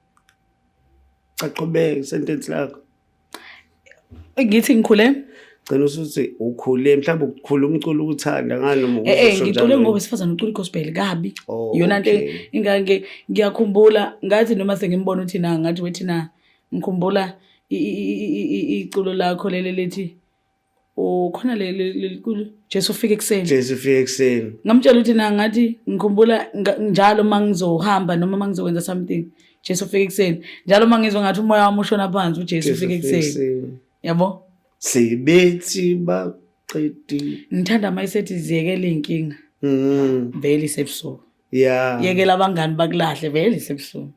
Speaker 1: Cha, qhubeka sentence lakho.
Speaker 2: Ngithi ngikhule?
Speaker 1: Gcina usuthi ukhule mhlawumbe ukukhula umculo uthanda ngani noma uzosho
Speaker 2: Ngicule
Speaker 1: njalo?
Speaker 2: Ngoba isifazane ucula igospel kabi.
Speaker 1: Oh,
Speaker 2: Iyona nto
Speaker 1: okay.
Speaker 2: ingange ngiyakhumbula ngathi noma sengimbona uthi na ngathi wethi na ngikhumbula iculo lakho leli lithi oh khona leli culo Jesu ufike ekuseni.
Speaker 1: Jesu ufike ekuseni.
Speaker 2: Ngamtshela ukuthi na ngathi ngikhumbula njalo mangizohamba noma mangizokwenza something Jesu ufike ekuseni. Njalo mangizwa ngathi umoya wami ushona phansi uJesu
Speaker 1: Jesu
Speaker 2: ufike
Speaker 1: ufike
Speaker 2: ekuseni.
Speaker 1: ekuseni.
Speaker 2: Yabo?
Speaker 1: Sebethi baqedile.
Speaker 2: Ngithanda mayisethi ziyekele inkinga. Vele isebusuku. Yekela abangani bakulahle vele isebusuku.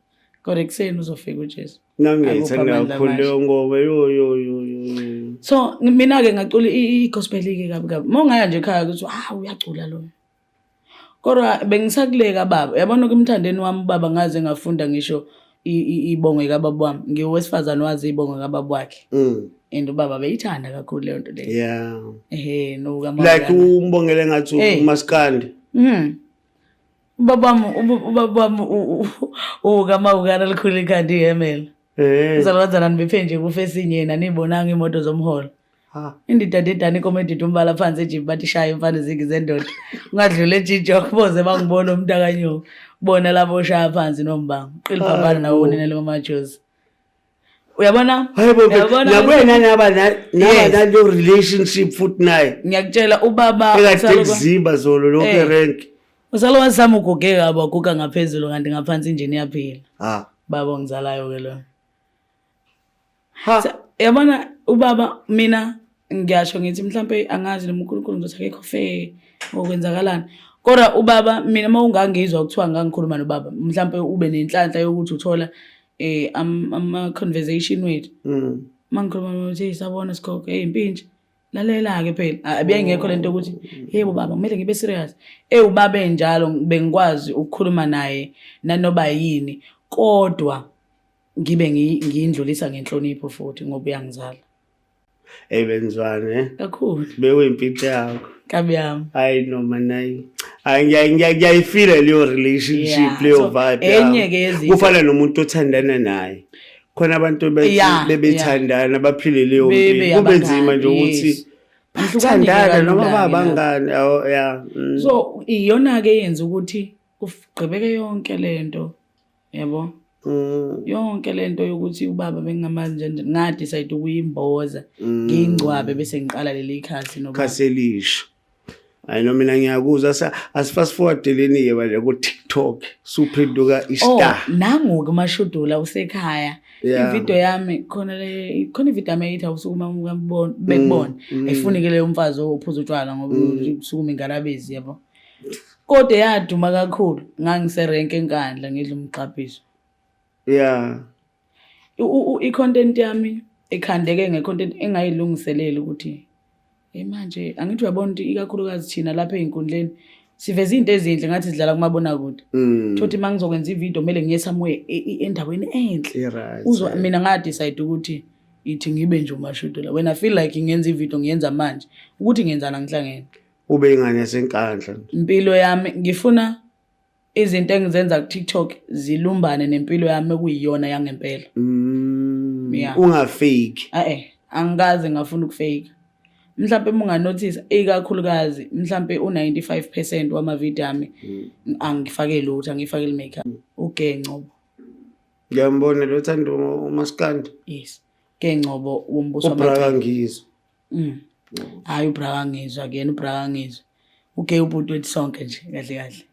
Speaker 2: Kodwa ekuseni uzofika uJesu.
Speaker 1: Nami
Speaker 2: Akuphi
Speaker 1: ngiyayithanda
Speaker 2: amandla
Speaker 1: kakhulu
Speaker 2: amasha.
Speaker 1: leyo ngoma yo yo yo yo.
Speaker 2: So mina ke ngacula i-gospel ke kabi kabi. Mawungaya nje ekhaya ukuthi ah uyacula lo. Kodwa bengisakuleka baba. Yabona kumthandeni wami ubaba ngaze ngafunda ngisho ibongo kababa wami. Ngiwesifazane wazi ibongo kababa wakhe. And ubaba beyithanda kakhulu leyo nto leyo. Ehhe no
Speaker 1: Like umbongele ngathi umaskandi.
Speaker 2: Ubaba wami ubaba wami ukamawukana likhulu ikhanda ihemela. Uzalwazana nibephe nje kufe esinye yena nibonanga imoto zomholo.
Speaker 1: Ha.
Speaker 2: Indidadidana inkomo edida umbala phansi ejipi bathi shaya imfana izigi zendoda. Ungadlula ejiji wakuboze bangibona umntakanyoko. Bona labo oshaya phansi nombango. Qiliphambana nawo wona nalo mamajozi. Uyabona?
Speaker 1: Hayibo
Speaker 2: Uyabona?
Speaker 1: nakwena naba
Speaker 2: Yes.
Speaker 1: nalo relationship futhi naye.
Speaker 2: Ngiyakutshela ubaba
Speaker 1: Ekade
Speaker 2: usalokwa
Speaker 1: kuziba zolo lokho erank.
Speaker 2: Usalokwa sami uguge kabi waguga ngaphezulu kanti ngaphansi injini iyaphila. Baba ongizalayo ke lo.
Speaker 1: Ha.
Speaker 2: Yabona ubaba mina ngiyasho ngithi mhlambe angazi noma uNkulunkulu ngizothi akekho fair ngokwenzakalani. Kodwa ubaba mina mawungangizwa kuthiwa ngangikhuluma nobaba mhlambe ube nenhlanhla yokuthi uthola ama conversation wethu. Mangikhuluma nokuthi hey sabona sikhokho hey impintshi lalela ke phela abiyengekho lento ukuthi yebo baba kumele ngibe serious. Ubaba enjalo bengikwazi ukukhuluma naye nanoba yini kodwa ngibe ngiyindlulisa ngenhlonipho futhi ngoba uyangizala.
Speaker 1: Benzwane.
Speaker 2: Kakhulu.
Speaker 1: Bewimpintshi yakho.
Speaker 2: Kabi yami.
Speaker 1: Hayi noma nayi. Hayi ngiyayifila leyo relationship leyo vibe.
Speaker 2: Enye ke yezinto.
Speaker 1: Kufana nomuntu othandana naye. Khona abantu bebethandana baphile leyo
Speaker 2: Bebe
Speaker 1: mpilo. Kube nzima
Speaker 2: abangani,
Speaker 1: nje ukuthi
Speaker 2: yes.
Speaker 1: bathandana noma
Speaker 2: Ahlukane
Speaker 1: babangani. Oh yeah.
Speaker 2: So iyona ke yenza ukuthi kugqibeke yonke lento. Yabo? Yonke lento yokuthi ubaba bengingamazi nje nga decide ukuyimboza ngingcwabe bese ngiqala leli khasi nobaba.
Speaker 1: Khasi elisha. Hayi no mina ngiyakuzwa as fast forward leni ke manje ku TikTok suphenduka i-star.
Speaker 2: Oh nangu ke mashudula usekhaya. Ivideo yami khona le khona ivideo yami ethi awusukuma ukambona bekubona. Ayifuni ke leyo mfazi ophuza utshwala ngoba usukuma ingalabezi yabo. Kodwa yaduma kakhulu ngangiserenke eNkandla ngidla umqaphiso. I-content yami ikhandeke nge-content engayilungiseleli ukuthi manje angithi uyabona ukuthi ikakhulukazi thina lapha ey'nkundleni siveza izinto ezinhle ngathi sidlala kumabonakude. Thothi uma ngizokwenza ividiyo kumele ngiye somewhere endaweni enhle. Uzwa mina nga-decide ukuthi ithi ngibe nje uMashudula. When I feel like ngenza ividiyo ngiyenza manje ukuthi ngenzana ngihlangene.
Speaker 1: Ube ingane yaseNkandla.
Speaker 2: Impilo yami ngifuna izinto engizenza ku TikTok zilumbane nempilo yami okuyiyona yangempela.
Speaker 1: Ungafake.
Speaker 2: Angikaze ngafuna ukufake. Mhlambe uma unganotice ikakhulukazi mhlambe u95% wama video ami angifake lutho, angifake makeup. UGengcobo.
Speaker 1: Ngiyambona lo thando uMaskandi.
Speaker 2: Yes. Gengcobo wombuso
Speaker 1: uBraka Ngizwe.
Speaker 2: Hayi uBraka Ngizwe akuyena uBraka Ngizwe. Ugay ubhuti wethu sonke nje kahle kahle.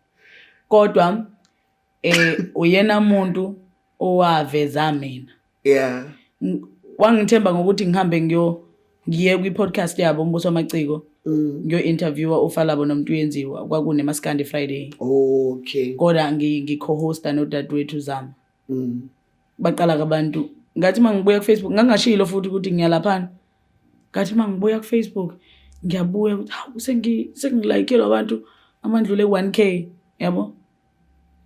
Speaker 2: Kodwa uyena muntu owaveza mina. Wangithemba ngokuthi ngihambe ngiye kwi-podcast yabo Umbuso Wamaciko. Ngiyo-interviewa uFalabo nomuntu uyenziwa kwakunemaskandi Friday. Kodwa ngi-co-hosta nodadewethu Zama. Baqala kabantu ngathi uma ngibuya ku-Facebook ngangashilo futhi ukuthi ngiyalaphana. Ngathi uma ngibuya ku-Facebook ngiyabuya ukuthi hawu sengilayikhelwa abantu amandlule 1K yabo.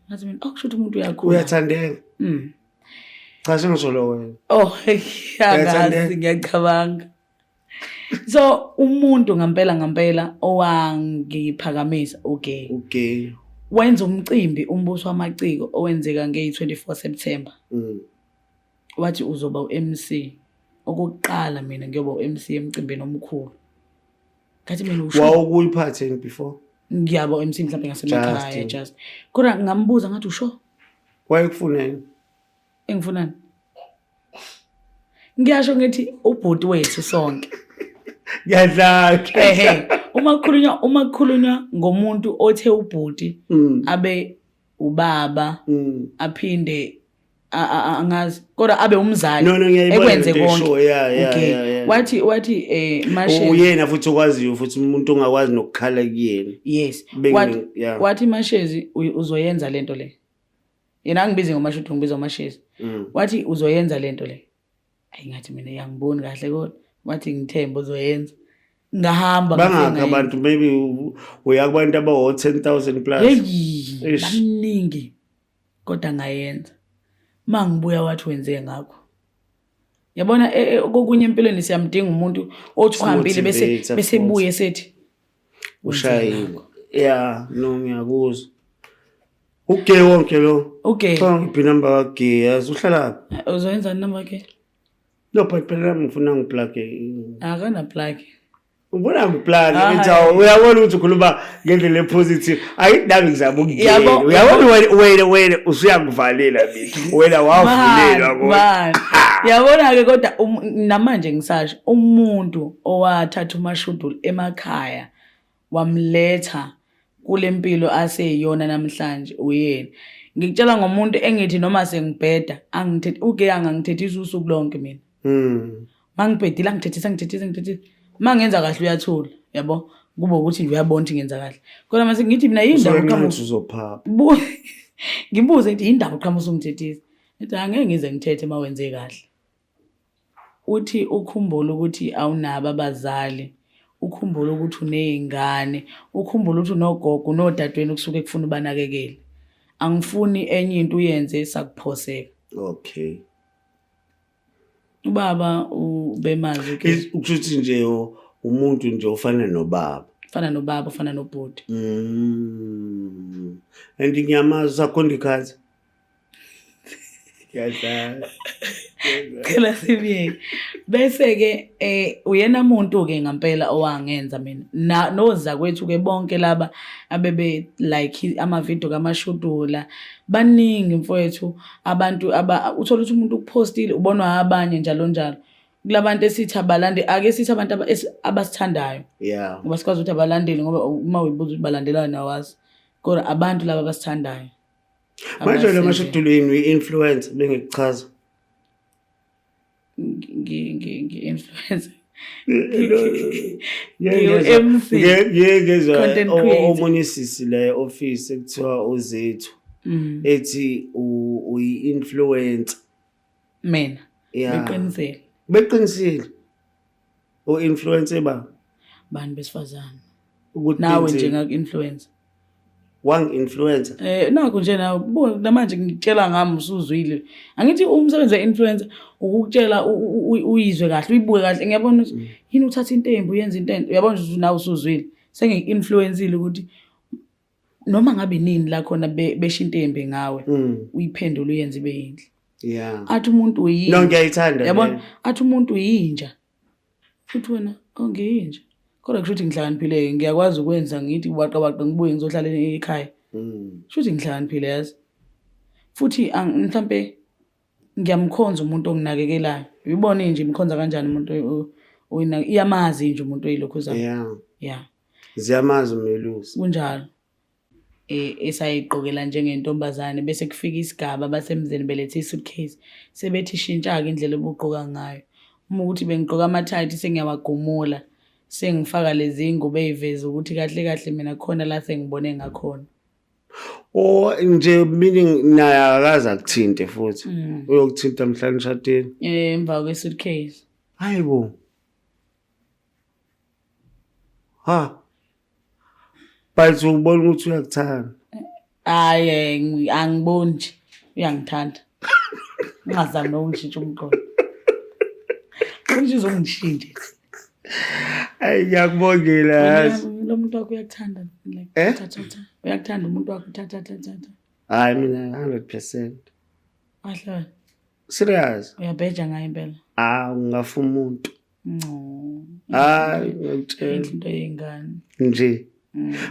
Speaker 2: Ngathi mina akusho ukuthi umuntu uyakhula.
Speaker 1: Uyathandeka. Cha sengisolo wena.
Speaker 2: Oh, angazi ngiyacabanga. So umuntu ngampela ngampela owangiphakamisa okay.
Speaker 1: Okay.
Speaker 2: Wenza umcimbi Umbuso Wamaciko owenzeka nge-24 September. Wathi uzoba u-MC. Okokuqala mina ngiyoba u-MC emcimbini omkhulu. Ngathi mina usho
Speaker 1: Wawukuyiphathe before?
Speaker 2: Ngiyaba u-MC mhlawumbe ngasemakhaya just. Kodwa ngambuza ngathi usho.
Speaker 1: Wayekufuneni?
Speaker 2: Engifunani? Ngiyasho ngithi ubhuti wethu sonke.
Speaker 1: Ngiyadlala.
Speaker 2: Ehe, uma kukhulunywa ngomuntu othe ubhuti abe ubaba aphinde angazi kodwa abe umzali
Speaker 1: No, ngiyayibona
Speaker 2: ekwenze
Speaker 1: lento
Speaker 2: konke.
Speaker 1: eshoyo, yeah.
Speaker 2: Wathi Mashezi
Speaker 1: Uyena futhi okwaziyo futhi umuntu ongakwazi nokukhala kuyena.
Speaker 2: Yes. Wathi wathi Mashezi uzoyenza lento le. Yena angibizi ngoMashudu, ngibiza ngoMashezi. Wathi uzoyenza lento le. Ayi ngathi mina yangiboni kahle kodwa wathi ngithemba uzoyenza. Ngahamba ngafika
Speaker 1: Bangakhi
Speaker 2: ngayenza.
Speaker 1: abantu maybe uya kubantu abawo 10,000 plus.
Speaker 2: Hey,
Speaker 1: Eish.
Speaker 2: baningi. Kodwa ngayenza. Mangibuya wathi wenze ngakho. Yabona kokunye empilweni siyamdinga umuntu othi uhambile bese
Speaker 1: Simotivate
Speaker 2: bese
Speaker 1: futhi.
Speaker 2: buye sethi
Speaker 1: ushayile. Yeah, no ngiyakuzwa. Ugay wonke lo.
Speaker 2: Okay.
Speaker 1: Cha ngiphi number kagay yazi uhlala
Speaker 2: Eh, uzoyenza number ke?
Speaker 1: No, but phela nami ngifuna ngiplug.
Speaker 2: Akana plug.
Speaker 1: Ubona ngiplug
Speaker 2: Ah,
Speaker 1: ngithi awu, uyabona ukuthi ukhuluma ngendlela epositive. Ayithi nami ngizama ukungena.
Speaker 2: Yabo,
Speaker 1: Uyabona wena usuyangivalela mina. Wena wavulelwa kodwa.
Speaker 2: Man. Yabona ke kodwa namanje ngisasho umuntu owathatha uMashudula emakhaya wamletha kule mpilo aseyiyona namhlanje uyena. Ngikutshela ngomuntu engithi noma sengibheda angithethe uke angangithethisa usuku lonke mina. Mangibhedile angithethisa ngithethisa ngithethisa. Mangenza kahle uyathula yabo kube ukuthi nje uyabona ukuthi ngenza kahle. Kodwa mase ngithi mina yini indaba
Speaker 1: Usuke
Speaker 2: uqhamuka
Speaker 1: ngathi uzophapha.
Speaker 2: Ngibuze ngithi yini indaba uqhamuka usungithethisa. Ngithi angeke ngize ngithethe uma wenze kahle. Uthi ukhumbule ukuthi awunabo abazali, ukhumbule ukuthi uney'ngane, ukhumbule ukuthi unogogo unodadewenu kusuke kufuna ubanakekele. Angifuni enye into uyenze sakuphoseka. Ubaba ubemazi ke.
Speaker 1: Kusho ukuthi nje umuntu nje ofana nobaba.
Speaker 2: Ufana nobaba, ufana nobhuti.
Speaker 1: And ngiyamazi usakhonda ikhathi. Ngiyadlala.
Speaker 2: Cela sibiyeke. Bese ke uyena umuntu ke ngempela owangenza mina. Na nozakwethu ke bonke laba abebe like ama video kaMashudula baningi mfowethu abantu aba uthola ukuthi umuntu ukupostile ubonwa abanye njalo njalo. Kulabantu esithi abalande ake sithi abantu abasithandayo. Ngoba sikwazi ukuthi abalandeli ngoba uma uyibuza ukuthi balandelana awazi. Kodwa abantu laba abasithandayo.
Speaker 1: Manje lo
Speaker 2: Abasenze.
Speaker 1: Mashudula yini uyi-influencer bengikuchaza?
Speaker 2: Ngi-influencer.
Speaker 1: Ngiyezwa
Speaker 2: MC.
Speaker 1: ngiyezwa
Speaker 2: Content creator.
Speaker 1: omunye sisi la e-office ekuthiwa uZethu ethi uyi-influencer.
Speaker 2: Mina.
Speaker 1: Yeah.
Speaker 2: Beqinisile.
Speaker 1: Beqinisile. U-influencer ba?
Speaker 2: Bantu besifazane.
Speaker 1: Ukuthi
Speaker 2: Nawe
Speaker 1: benzeni?
Speaker 2: nje ngaku-influencer.
Speaker 1: Wangi-influencer?
Speaker 2: Nakho nje nawe buka namanje ngikutshela ngami usuzwile. Angithi umsebenzi we-influencer ukukutshela uyizwe kahle, uyibuke kahle. Ngiyabona ukuthi yini uthatha into embi uyenza into enhle. Uyabona ukuthi nawe usuzwile. Sengiku-influence-ile ukuthi noma ngabe nini la khona besho into embi ngawe uyiphendule uyenze ibe yinhle. Athi umuntu uyinja.
Speaker 1: No, ngiyayithanda
Speaker 2: Yabona?
Speaker 1: leyo.
Speaker 2: Athi umuntu uyinja. Futhi wena ongiyinja. Kodwa kusho ukuthi ngihlakaniphile ngiyakwazi ukwenza ngithi waqa waqa ngibuye ngizohlala ekhaya. Kusho ukuthi ngihlakaniphile yazi. Futhi mhlambe ngiyamkhonza umuntu onginakekelayo. Uyibone nje imkhonza kanjani umuntu iyamazi nje umuntu oyilokhuzayo. Yeah.
Speaker 1: Ziyamazi umelusi.
Speaker 2: Kunjalo. Esayigqokela njengentombazane bese kufika isigaba basemzini belethe i-suitcase sebethi shintsha-ke indlela obugqoka ngayo. Uma ukuthi bengigqoka ama-tight sengiyawagumula sengifaka lezi ngubo ey'veza ukuthi kahle kahle mina khona la sengibone ngakhona.
Speaker 1: Oh nje meaning naye akakaze akuthinte futhi. Uyokuthinta mhla nishadile.
Speaker 2: Emva kwe-suitcase.
Speaker 1: Hayi bo. Ha. But ubona ukuthi uyakuthanda.
Speaker 2: Hhayi angiboni nje uyangithanda. Ungazami nokungishintsha umqondo. Nje uzongishintsha.
Speaker 1: Ayi ngiyakubongela yazi.
Speaker 2: Lo muntu wakho uyakuthanda like
Speaker 1: Eh?
Speaker 2: thatha thatha. Uyakuthanda umuntu wakho thatha thatha thatha.
Speaker 1: Hayi mina 100%.
Speaker 2: Kahle wena.
Speaker 1: Serious.
Speaker 2: Uyabheja ngayo impela.
Speaker 1: Ah ungafa umuntu.
Speaker 2: No.
Speaker 1: Hayi ngiyakutshela
Speaker 2: Into yengane.
Speaker 1: nje.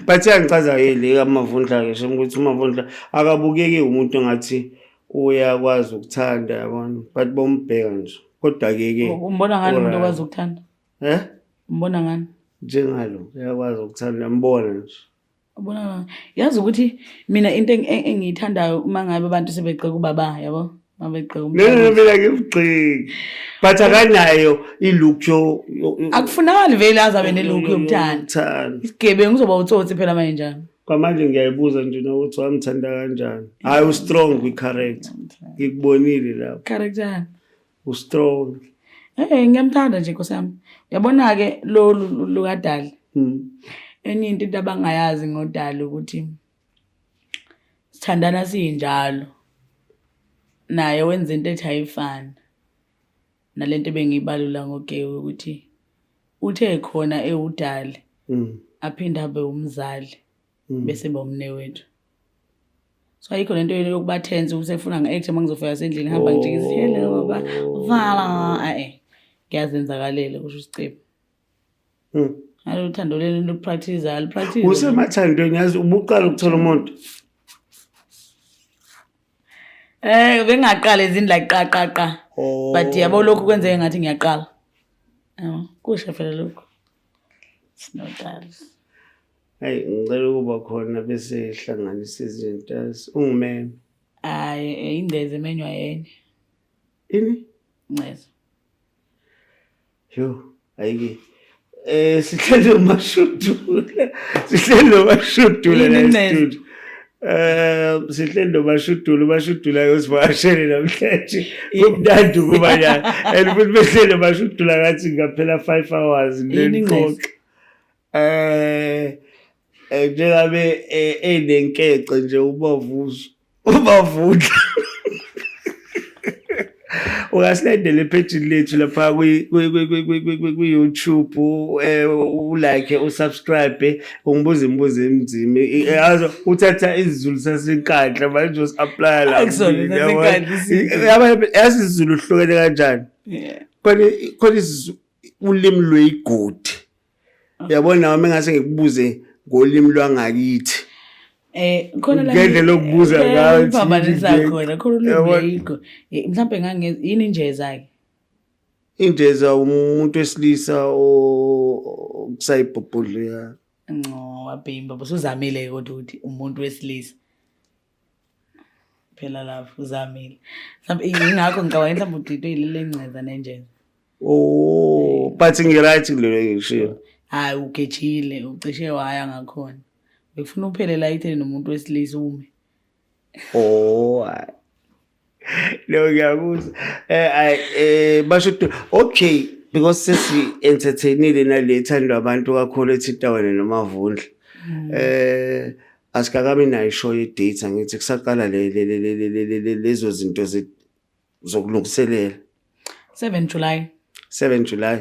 Speaker 1: But iyangichaza ke le kaMavundla ke shem ukuthi uMavundla akabukeki umuntu engathi uyakwazi ukuthanda yabona but bombheka nje. Kodwa ke ke
Speaker 2: Umbona ngani umuntu
Speaker 1: alright.
Speaker 2: okwazi ukuthanda?
Speaker 1: Eh?
Speaker 2: Umbona ngani?
Speaker 1: Njengalo uyakwazi ukuthanda mbona nje.
Speaker 2: Ubona yazi ukuthi mina into engiyithandayo uma ngabe abantu sebegxeka ubaba yabo mabegxeka
Speaker 1: No no no
Speaker 2: umntwana.
Speaker 1: mina ngimgxeki. But akanayo ilook yo
Speaker 2: Akufunakali vele aze abe nelook yokuthanda.
Speaker 1: yokuthanda.
Speaker 2: Isigebengu uzoba utsotsi phela manje njalo.
Speaker 1: Kwamanje ngiyayibuza nje nokuthi wamthanda kanjani. Hayi u-strong kwi-character. Ngikubonile lapho.
Speaker 2: Character.
Speaker 1: U-strong.
Speaker 2: Eh ngiyamthanda nje Nkosi yami. Uyabona ke lolu lukadali. Enye into abangayazi ngodali ukuthi sithandana sinjalo. Naye wenza into ethi ayifani. Nalento bengiyibalula ngoGewe ukuthi uthe khona ewudali aphinde abe umzali bese bomne wethu. So ayikho lento yokuba tense ukuthi efuna ngi-act uma ngizofika sendlini hamba nje ngithi hello baba vala eh kuyazenzakalela kusho uSicebi. Alo uthando leli lupractice alupractice.
Speaker 1: Usemathandweni yazi ubuqala ukuthola umuntu.
Speaker 2: Bengaqala izindla qa qa qa. But yabo lokhu kwenzeke ngathi ngiyaqala. Yabo kusho phela lokhu. Sinodali.
Speaker 1: Hayi ngicela ukuba khona bese hlanganisa izinto ungimeme.
Speaker 2: Hayi ingceze emenywa yenye.
Speaker 1: Ini?
Speaker 2: Ingceze.
Speaker 1: Yo, ayike. Sihleli noMashudula. Sihleli noMashudula la studio. Sihleli noMashudula, uMashudula uyosivakashele namhlanje. Kumnandi ukuba la. And futhi behleli noMashudula ngathi ngaphela 5 hours nexoxa. Njengabe enenkece nje ubavuzo. Ubavundla. Ungasilandela ephejini lethu lapha kwi-YouTube, ulike, usubscribe, ungibuza imibuzo enzima. Yazi uthatha isiZulu saseNkandla manje usi-applya la.
Speaker 2: Akusona saseNkandla isiZulu.
Speaker 1: Yazi isiZulu hlukene kanjani? Khona khona isiZulu ulimi lweyigodi. Yabona nami engase ngikubuze ngolimi lwangakithi.
Speaker 2: Khona la
Speaker 1: Ngendlela okubuza ngayo
Speaker 2: ngiphambanisa khona khona ulimi lweyigodi. Mhlawumbe ngange yini injeza ke?
Speaker 1: Injeza umuntu wesilisa okusayibhobhodleya.
Speaker 2: Ngco wabhimba busuzamile kodwa ukuthi umuntu wesilisa. Phela lapho uzamile. Mhlawumbe ingakho ngicabanga mhlawumbe udidwe yileli lenceza nenjeza.
Speaker 1: Oh, but ngi-right kulelo ngishiyo.
Speaker 2: Hayi ugejile, ucishe waya ngakhona. Bekufuna uphele la itheni nomuntu wesilisa ume.
Speaker 1: Oh, hayi. Lo ngiyakuzwa. Basho ukuthi okay because sesi entertainile nale thandwa abantu kakhulu ethinta wena noMavundla. Asikakabi nayo ishow ye-date angithi kusaqala le lezo zinto zokulungiselela.
Speaker 2: 7 July.
Speaker 1: 7 July.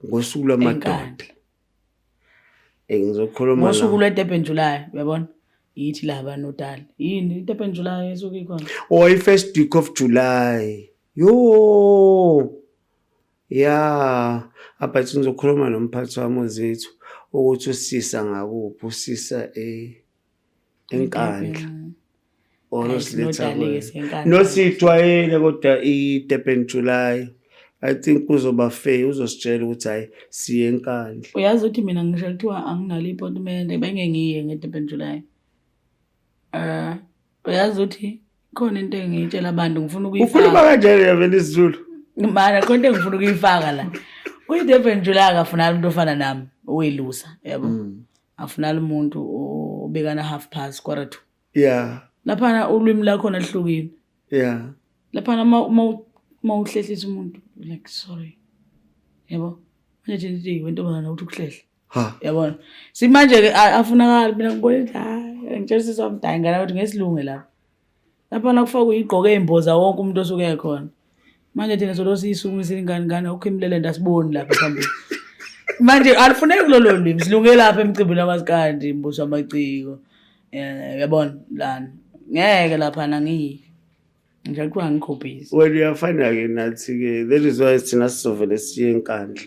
Speaker 1: Ngosuku lwamadoda. Ngizokhuluma
Speaker 2: ngosuku lwe-Durban July, uyabona? Yithi laba nodali. Yini i-Durban July esuke ikhona?
Speaker 1: Oh, i-first week of July. Yo. Yeah, abathi ngizokhuluma nomphathi wami uZethu ukuthi usisa ngakuphi, usisa eNkandla. Or usiletha. Nosijwayele kodwa i-Durban July. I think kuzoba fair, uzositshela ukuthi hayi, siye eNkandla.
Speaker 2: Uyazi ukuthi mina ngisho kuthiwa anginalo i-appointment, bengeke ngiye nge-Durban July. Uyazi ukuthi khona into engiyitshela abantu, ngifuna
Speaker 1: Ukhuluma
Speaker 2: ukuyifaka.
Speaker 1: kanjani yavela isiZulu?
Speaker 2: Mana, khona into engifuna ukuyifaka la. Kuyi-Durban July akafunali umuntu ofana nami, owelusa, yabo. Afunali umuntu obekana 1:30, 1:45. Laphana ulwimi lakhona lihlukile. Laphana uma uhlehlisa umuntu, like, "Sorry." Yabo? Manje thina sithi wentombazana uthi ukuhlehla.
Speaker 1: Ha.
Speaker 2: Yabona? Simanje ke afunakali, mina ngibona ukuthi hayi, ngitshela sisi wami, hayi ngane, ukuthi ngesilunge lapha. Laphana kufakwe igqoke ey'mboza wonke umuntu osuke ekhona. Manje thina solo siyisukumisile ingane, ngane akukho imilelento, asiboni lapha phambili. Manje alifuneki kulolo lwimi, silunge lapha emcimbini wamaskandi, mbuso wamaciko. Uyabona lana. Ngeke laphana ngiyi. Nje kuthiwa angikho busy.
Speaker 1: Wena uyafana-ke nathi-ke, that is why thina sizovele siye eNkandla.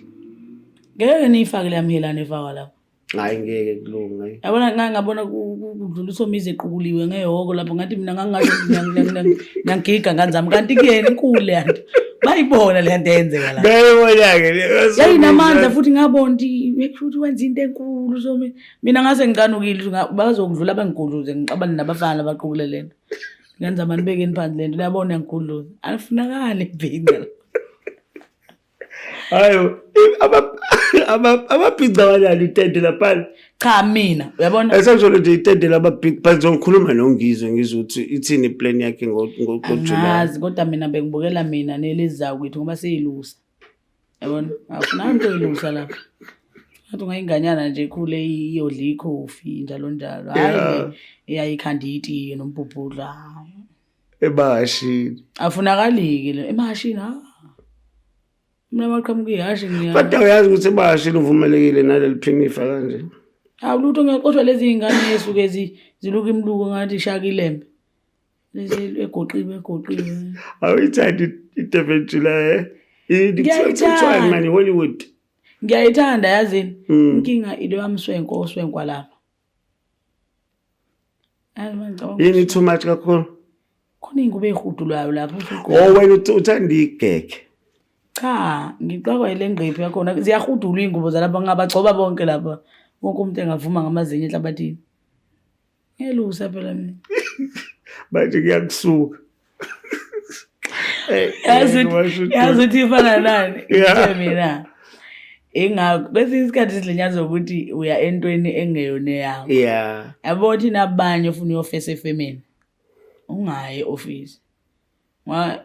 Speaker 2: Ngeke niyifake leya mhelane efakwa lapha.
Speaker 1: Hhayi, ngeke kulunga.
Speaker 2: Yabona, ngake ngabona kudlula uSomizi equkuliwe ngehhoko lapho, ngathi mina ngangingasho ngiyangigiga ngane zami, kanti kuyena inkulu leya nto. Bayibona leya nto eyenzeka la.
Speaker 1: Bayibona-ke.
Speaker 2: Yayinamandla futhi, ngabona ukuthi futhi wenza into enkulu uSomizi. Mina ngase ngicanukile ukuthi bazokudlula bangigudluze, ngixabane nabafana abaqukule le nto. Ngenza mani, bekeni phansi le nto, uyabona uyangigudluza. Alifunakali ibhinca la.
Speaker 1: Hayi, amabhinca abanalo itende laphana.
Speaker 2: Cha, mina uyabona.
Speaker 1: Esengisholo nje itende lamabhinca, but ngizokhuluma noNgizwe, ngizwe ukuthi ithini i-plan yakhe ngoJuly.
Speaker 2: Angazi, kodwa mina bengibukela mina nelizayo kwethu ngoba seyilusa. Yabona? Afunani into oyilusa lapha. Ngathi ungayinganyana nje ikhule iyodla ikhofi njalo njalo. Hhayi le eyayikhanda itiye nombhubhudlo. Hhayi.
Speaker 1: Emahashini.
Speaker 2: Afunakali-ke le emahashini, ha. Mina maqhamuka ihhashi ngiya.
Speaker 1: Kodwa uyazi ukuthi emahashini uvumelekile naleli phinifa kanje.
Speaker 2: Hawu lutho, ngiyaxoshwa lezi iy'ngane ey'suke ziluka imiluko ngathi ishaka ilembe. Lezi egoqiwe egoqiwe.
Speaker 1: Awuyithandi i-Durban July, eh?
Speaker 2: Ngiyayithanda.
Speaker 1: Kuthiwa mani, Hollywood.
Speaker 2: Ngiyayithanda, yazini. Inkinga ilo yamswenko oswenkwa lapha. Yazi manje ngicabanga
Speaker 1: Yini, too much kakhulu?
Speaker 2: Khona iy'ngubo ey'hudulwayo lapho
Speaker 1: Oh, wena uthanda igege.
Speaker 2: Cha, ngixakwa yile ngqephu yakhona. Ziyahudulwa iy'ngubo zalapha, ngingabagcoba bonke lapha. Wonke umuntu engavuma ngamazinyo enhlabathini. Ngelusa phela mina.
Speaker 1: Manje kuyakusuka.
Speaker 2: Yazi ukuthi ifana nani? Ngithe mina. Ingakho kwesinye isikhathi sidlinyazwa ukuthi uya entweni engeyona eyakho. Yabo, thina abanye ufuna uyofesa efemini. Ungayi e-office.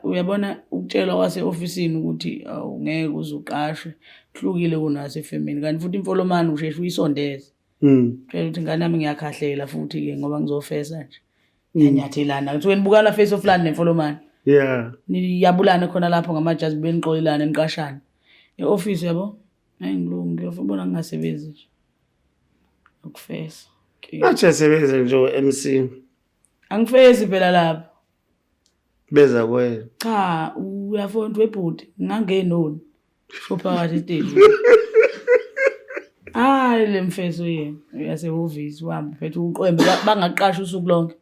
Speaker 2: Uyabona ukutshelwa kwase-ofisini ukuthi awungeke uze uqashwe kuhlukile kunasefemini, kanti futhi imfolomane usheshe uyisondeze. Tshela ukuthi ngane yami, ngiyakhahlela futhi-ke ngoba ngizofesa nje. Niyanyathelana. Kuthiwe nibukana face off lani nemfolomane. Niyabulana khona lapho ngamajazi, benixolelana, niqashane. E-office yabo, hayi ngilungi, ngiyofuna ngingasebenzi nje. Ukufesa.
Speaker 1: Ngathi uyasebenza nje o-MC.
Speaker 2: Angifesi phela lapho.
Speaker 1: Beza kuwena.
Speaker 2: Cha, uyafona webhuti, ngingangenoni. Sho phakathi esiteji. Hayi, le mfeso yena uyasehhovisi, uhamba uphethe uqwembe, bangaqasha usuku lonke.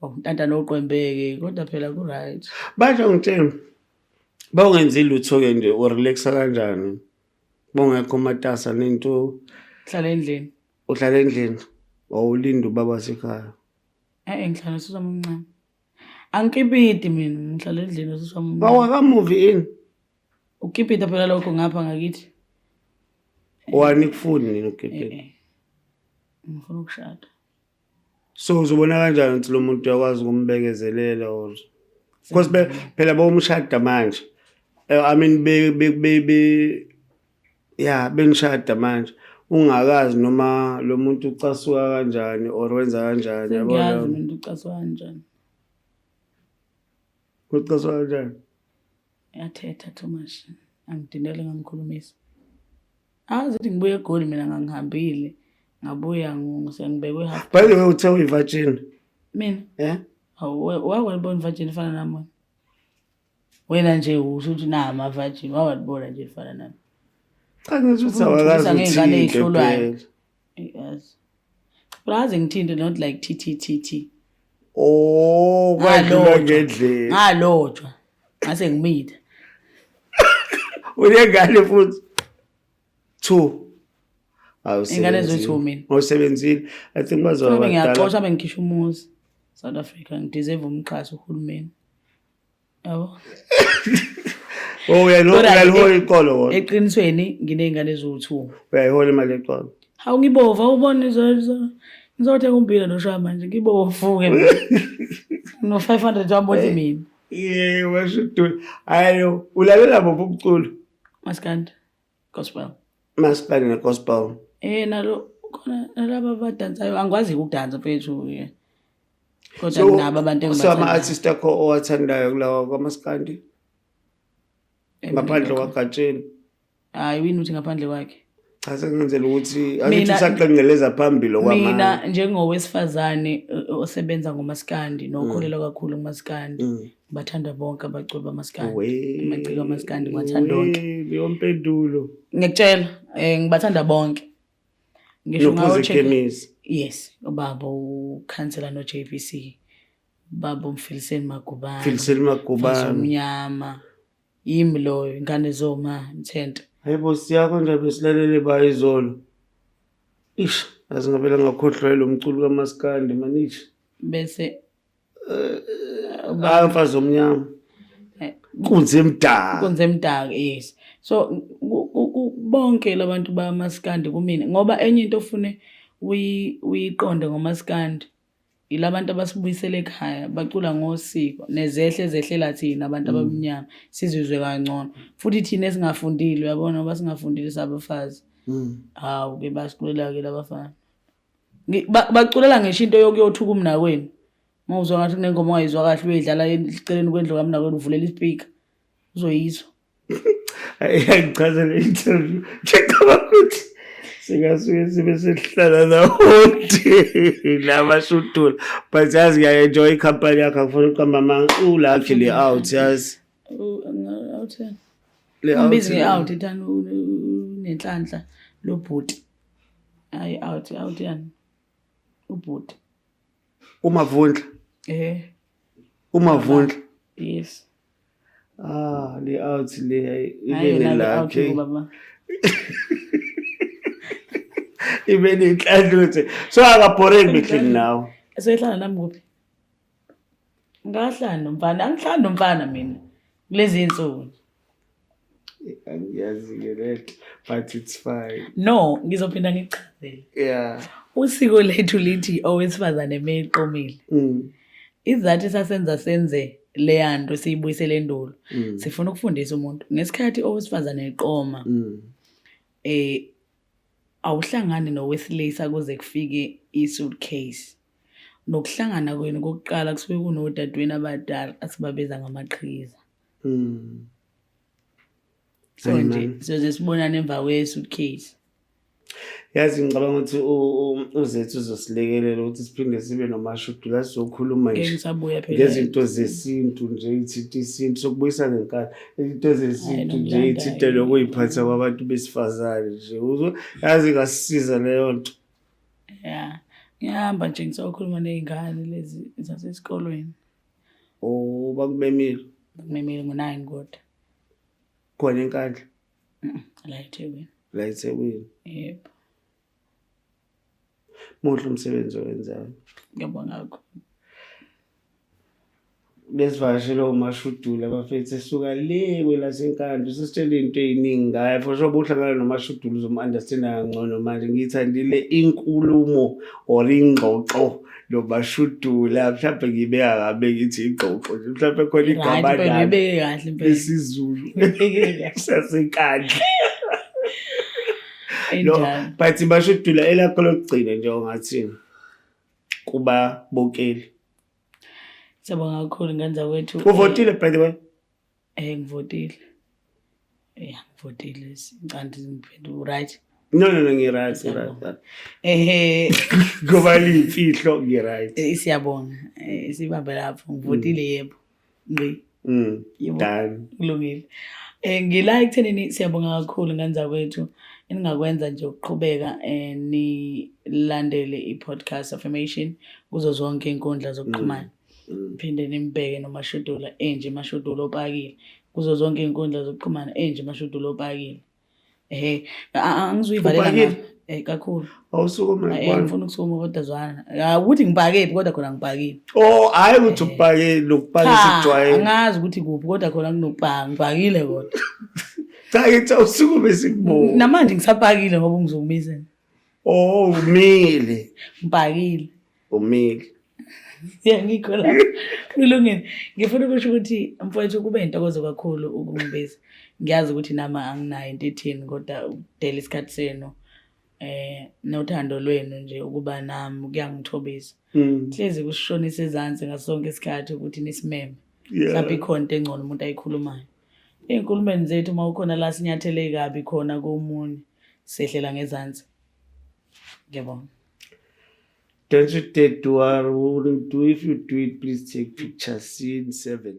Speaker 2: Oh, ntanta noqwembe-ke, kodwa phela ku-right.
Speaker 1: Basho ngitshela. Bawungenzi lutho-ke nje, urelaxa kanjani? Bongekho matasa nento.
Speaker 2: Hlala endlini.
Speaker 1: Uhlala endlini. Wawulinda ubaba wasekhaya.
Speaker 2: Eh, ngihlala nosisi wami omncane. Angikipiti mina, ngihlala endlini nosisi wami omncane.
Speaker 1: Bawaka-move in.
Speaker 2: Ukipita phela lokho ngapha ngakithi.
Speaker 1: Wani kufuni nini ukukipita?
Speaker 2: Eh. Ngifuna ukushada.
Speaker 1: So uzobona kanjani ukuthi lo muntu uyakwazi ukumbekezelela, or because phela bomshada manje. I mean, be be be be yeah, benishada manje ungakazi noma lo muntu ucasuka kanjani or wenza kanjani.
Speaker 2: Sengiyazi
Speaker 1: yabona.
Speaker 2: Mina ucasuka kanjani.
Speaker 1: Ucasuka kanjani?
Speaker 2: Yathetha too much. Angidinele, ngangikhulumisa. Azi ukuthi ngibuye eGoli mina, ngangihambile. Ngabuya sengibekwe half.
Speaker 1: By the way, uthe uyi-virgin?
Speaker 2: Mina?
Speaker 1: Eh.
Speaker 2: Awu, wakwalibona virgin ifana nami wena? Wena nje usho ukuthi na ama-virgin, wawalibona nje lifana nami?
Speaker 1: Cha, ngisho ukuthi
Speaker 2: Ufuna
Speaker 1: awakazi
Speaker 2: ungithukisa ngey'ngane
Speaker 1: uthinte
Speaker 2: ey'hlolwayo.
Speaker 1: phela.
Speaker 2: Yazi. Phela aze ngithinte, not like t t t t.
Speaker 1: Oh, kwadlula
Speaker 2: Ngalotshwa.
Speaker 1: ngendlela.
Speaker 2: Ngalotshwa. Ngase ngimitha.
Speaker 1: Unengane futhi? Two.
Speaker 2: Ingane eziwu-two mina.
Speaker 1: Awusebenzile. I think bazoba
Speaker 2: Ngabe
Speaker 1: badala.
Speaker 2: ngiyaxosha bengikhishwa umuzi. South Africa ngideserve umxhaso uhulumeni. Yabo.
Speaker 1: Oh,
Speaker 2: Kodwa
Speaker 1: uyalihola iqolo wona.
Speaker 2: Eqinisweni nginey'ngane eziwu-two.
Speaker 1: Uyayihola imali yeqolo.
Speaker 2: Hawu ngibovu awuboni ngizothenga ummbila noshaya manje ngibovu-ke mina. No-500 wami bodla mina.
Speaker 1: Yebo, Mashudula. Hayi, ulalela muphi umculo?
Speaker 2: Maskandi. Gospel.
Speaker 1: Maskandi ne-gospel.
Speaker 2: Nalo khona nalaba abadansayo angikwazi ukudansa mfethu. Yeah. Kodwa nginabo abantu
Speaker 1: So
Speaker 2: engibathandayo.
Speaker 1: ama-artist akho owathandayo kulawa kwamaskandi? Ngaphandle kwaGatsheni.
Speaker 2: Hayi wini uthi ngaphandle kwakhe.
Speaker 1: Cha sengenzela ukuthi angithi
Speaker 2: Mina
Speaker 1: usaqengeleza phambili okwamanje.
Speaker 2: Mina njengowesifazane osebenza ngomaskandi nokholelwa kakhulu kumaskandi. Ngibathanda bonke abaculi bamaskandi. Amaciko amaskandi ngiwathanda onke.
Speaker 1: Leyo mpendulo.
Speaker 2: Ngiyakutshela, ngibathanda bonke. Ngisho
Speaker 1: Nophuze
Speaker 2: ngawo check.
Speaker 1: Khemisi.
Speaker 2: Yes, ubaba ukhansela no JBC. Baba uMfiliseni Magubane.
Speaker 1: Mfiliseni Magubane.
Speaker 2: Mnyama. Yimi loyo ingane zoma Mthente.
Speaker 1: Hayibo siyakho nje besilalele ba izolo. Ish, azi ngavele ngakhohlwa lo mculo kaMaskandi manishi.
Speaker 2: Bese
Speaker 1: Hayi mfazi omnyama. Kunze emdaka.
Speaker 2: Kunze emdaka, yes. So bonke labantu bamaskandi kumina ngoba enye into ofune uyiqonde ngomaskandi yilabantu abasibuyisele ekhaya bacula ngosiko nezehle ezehlela thina abantu abamnyama sizizwe kangcono futhi thina esingafundile uyabona ngoba singafundile sabafazi. Hawu ke basiculela ke labafana. Baculela ngisho into yokuyothuka umnakwenu. Uma uzwa ngathi kunengoma ongayizwa kahle uyidlala eceleni kwendlu kamnakwenu uvulela ispeaker uzoyizwa.
Speaker 1: Ayichazele interview. Ngicabanga ukuthi singasuke sibe sihlala nawonke labashudula. But yazi ngiya-enjoy ikhampani yakho angifuni ukuqamba amanga. Ulucky le out yazi.
Speaker 2: Out.
Speaker 1: Le out.
Speaker 2: Umbizi nge-out ithani unenhlanhla lo bhuti. Hayi out out yani. Ubhuti.
Speaker 1: Umavundla. Umavundla.
Speaker 2: Yes.
Speaker 1: Ah, le out le ibe
Speaker 2: Hayi yena out
Speaker 1: nelakhe.
Speaker 2: baba.
Speaker 1: Ibe nenhlanhla ukuthi so akabhoreki behleli nawe.
Speaker 2: So ehlala nami kuphi? Ngahlala nomfana, angihlali nomfana mina kulezi insuku.
Speaker 1: Angiyazi ke lento, but it's fine.
Speaker 2: No, ngizophinda ngichazele.
Speaker 1: Yeah.
Speaker 2: Usiko lethu lithi owesifazane meqomile. Izathu sasenza senze leya nto siyibuyisele endulo. Sifuna ukufundisa umuntu ngesikhathi owesifazane eqoma. Awuhlangani nowesilisa kuze kufike i-suitcase. Nokuhlangana kwenu kokuqala kusuke kunodadewenu abadala asibabiza ngamaqhikiza. So
Speaker 1: Ayi,
Speaker 2: nje
Speaker 1: man.
Speaker 2: siyoze sibonane emva kwe-suitcase.
Speaker 1: Yazi ngicabanga ukuthi uZethu uzosilekelela ukuthi siphinde sibe noMashudula sizokhuluma
Speaker 2: Ngeke
Speaker 1: nje
Speaker 2: ngisabuya phela.
Speaker 1: ngezinto zesintu nje ithinta isintu sokubuyisa ngenkani into zesintu
Speaker 2: Hayi,
Speaker 1: nje
Speaker 2: nomlando,
Speaker 1: ithinta
Speaker 2: hayi.
Speaker 1: nokuyiphatha kwabantu besifazane nje. Yazi ingasisiza leyo nto.
Speaker 2: Yeah. Ngiyahamba nje ngisokhuluma nezingane lezi zasesikolweni.
Speaker 1: Oh, bakumemile.
Speaker 2: Bakumemile ngo-9 kodwa.
Speaker 1: Khona eNkandla.
Speaker 2: La eThekwini.
Speaker 1: La eThekwini.
Speaker 2: Yebo.
Speaker 1: Muhle umsebenzi owenzayo.
Speaker 2: Ngiyabonga kakhulu.
Speaker 1: Besivakashele oMashudula bafethu esuka le kwelaseNkandla usisitshela into ey'ningi ngaye for sure ubuhlangana noMashudula uzomu-understanda kangcono manje. Ngiyithandile inkulumo or ingxoxo noMashudula mhlawumbe ngiyibeka kabi ngithi ingxoxo nje mhlawumbe khona
Speaker 2: Right,
Speaker 1: igama
Speaker 2: impela,
Speaker 1: nalo
Speaker 2: uyibeke kahle impela.
Speaker 1: lesiZulu
Speaker 2: Uyibeke kahle.
Speaker 1: saseNkandla. No,
Speaker 2: Enjalo.
Speaker 1: but Mashudula elakho lokugcina nje ongathini kubabukeli.
Speaker 2: Siyabonga kakhulu ngane zakwethu.
Speaker 1: Uvotile by the way?
Speaker 2: Ngivotile. Yeah, ngivotile. Ngicanda ngiphendule right.
Speaker 1: No, no, no, ngi-right, ngi-right. Ngoba liyimfihlo ngi-right.
Speaker 2: Siyabonga. Sibambe lapho. Ngivotile yebo. Ngqi. Yebo.
Speaker 1: Done.
Speaker 2: Kulungile. Ngila ekuthenini siyabonga kakhulu ngane zakwethu. Eningakwenza nje ukuqhubeka nilandele i-podcast Affirmation kuzo zonke inkundla zokuxhumana. Phinde nimbheke noMashudula enje Mashudula opakile. Kuzo zonke iy'nkundla zokuxhumana, Angie Mashudula opakile. Ehhe, angizuyivalela
Speaker 1: Upakile?
Speaker 2: kakhulu.
Speaker 1: Awusukuma.
Speaker 2: Ngifuna ukusukuma kodwa zwana. Ukuthi ngipakephi kodwa khona ngipakile.
Speaker 1: Oh, hayi ukuthi upakile, lokupaka
Speaker 2: Cha,
Speaker 1: sikujwayele.
Speaker 2: angazi ukuthi kuphi kodwa khona kunokupaka, ngipakile kodwa.
Speaker 1: Cha, ngithi awusukume sikubona.
Speaker 2: Namanje ngisapakile ngoba ungizokumisa.
Speaker 1: Oh, umile.
Speaker 2: Ngipakile.
Speaker 1: Umile.
Speaker 2: Ya, ngikho lapho. Kulungile. Ngifuna ukusho ukuthi mfowethu kube intokozo kakhulu ukungibiza. Ngiyazi ukuthi nami anginayo into ethini kodwa ukudela isikhathi senu nothando lwenu nje ukuba nami kuyangithobisa. Hlezi kusishonisa ezansi ngasonke isikhathi ukuthi nisimeme. Mhlawumbe ikhona into engcono umuntu ayikhulumayo. Ey'nkulumeni zethu uma ukhona la sinyathele kabi khona komunye sehlela ngezansi. Ngiyabonga.
Speaker 1: Don't you dare do, do if you do it, please take pictures. Scene 7.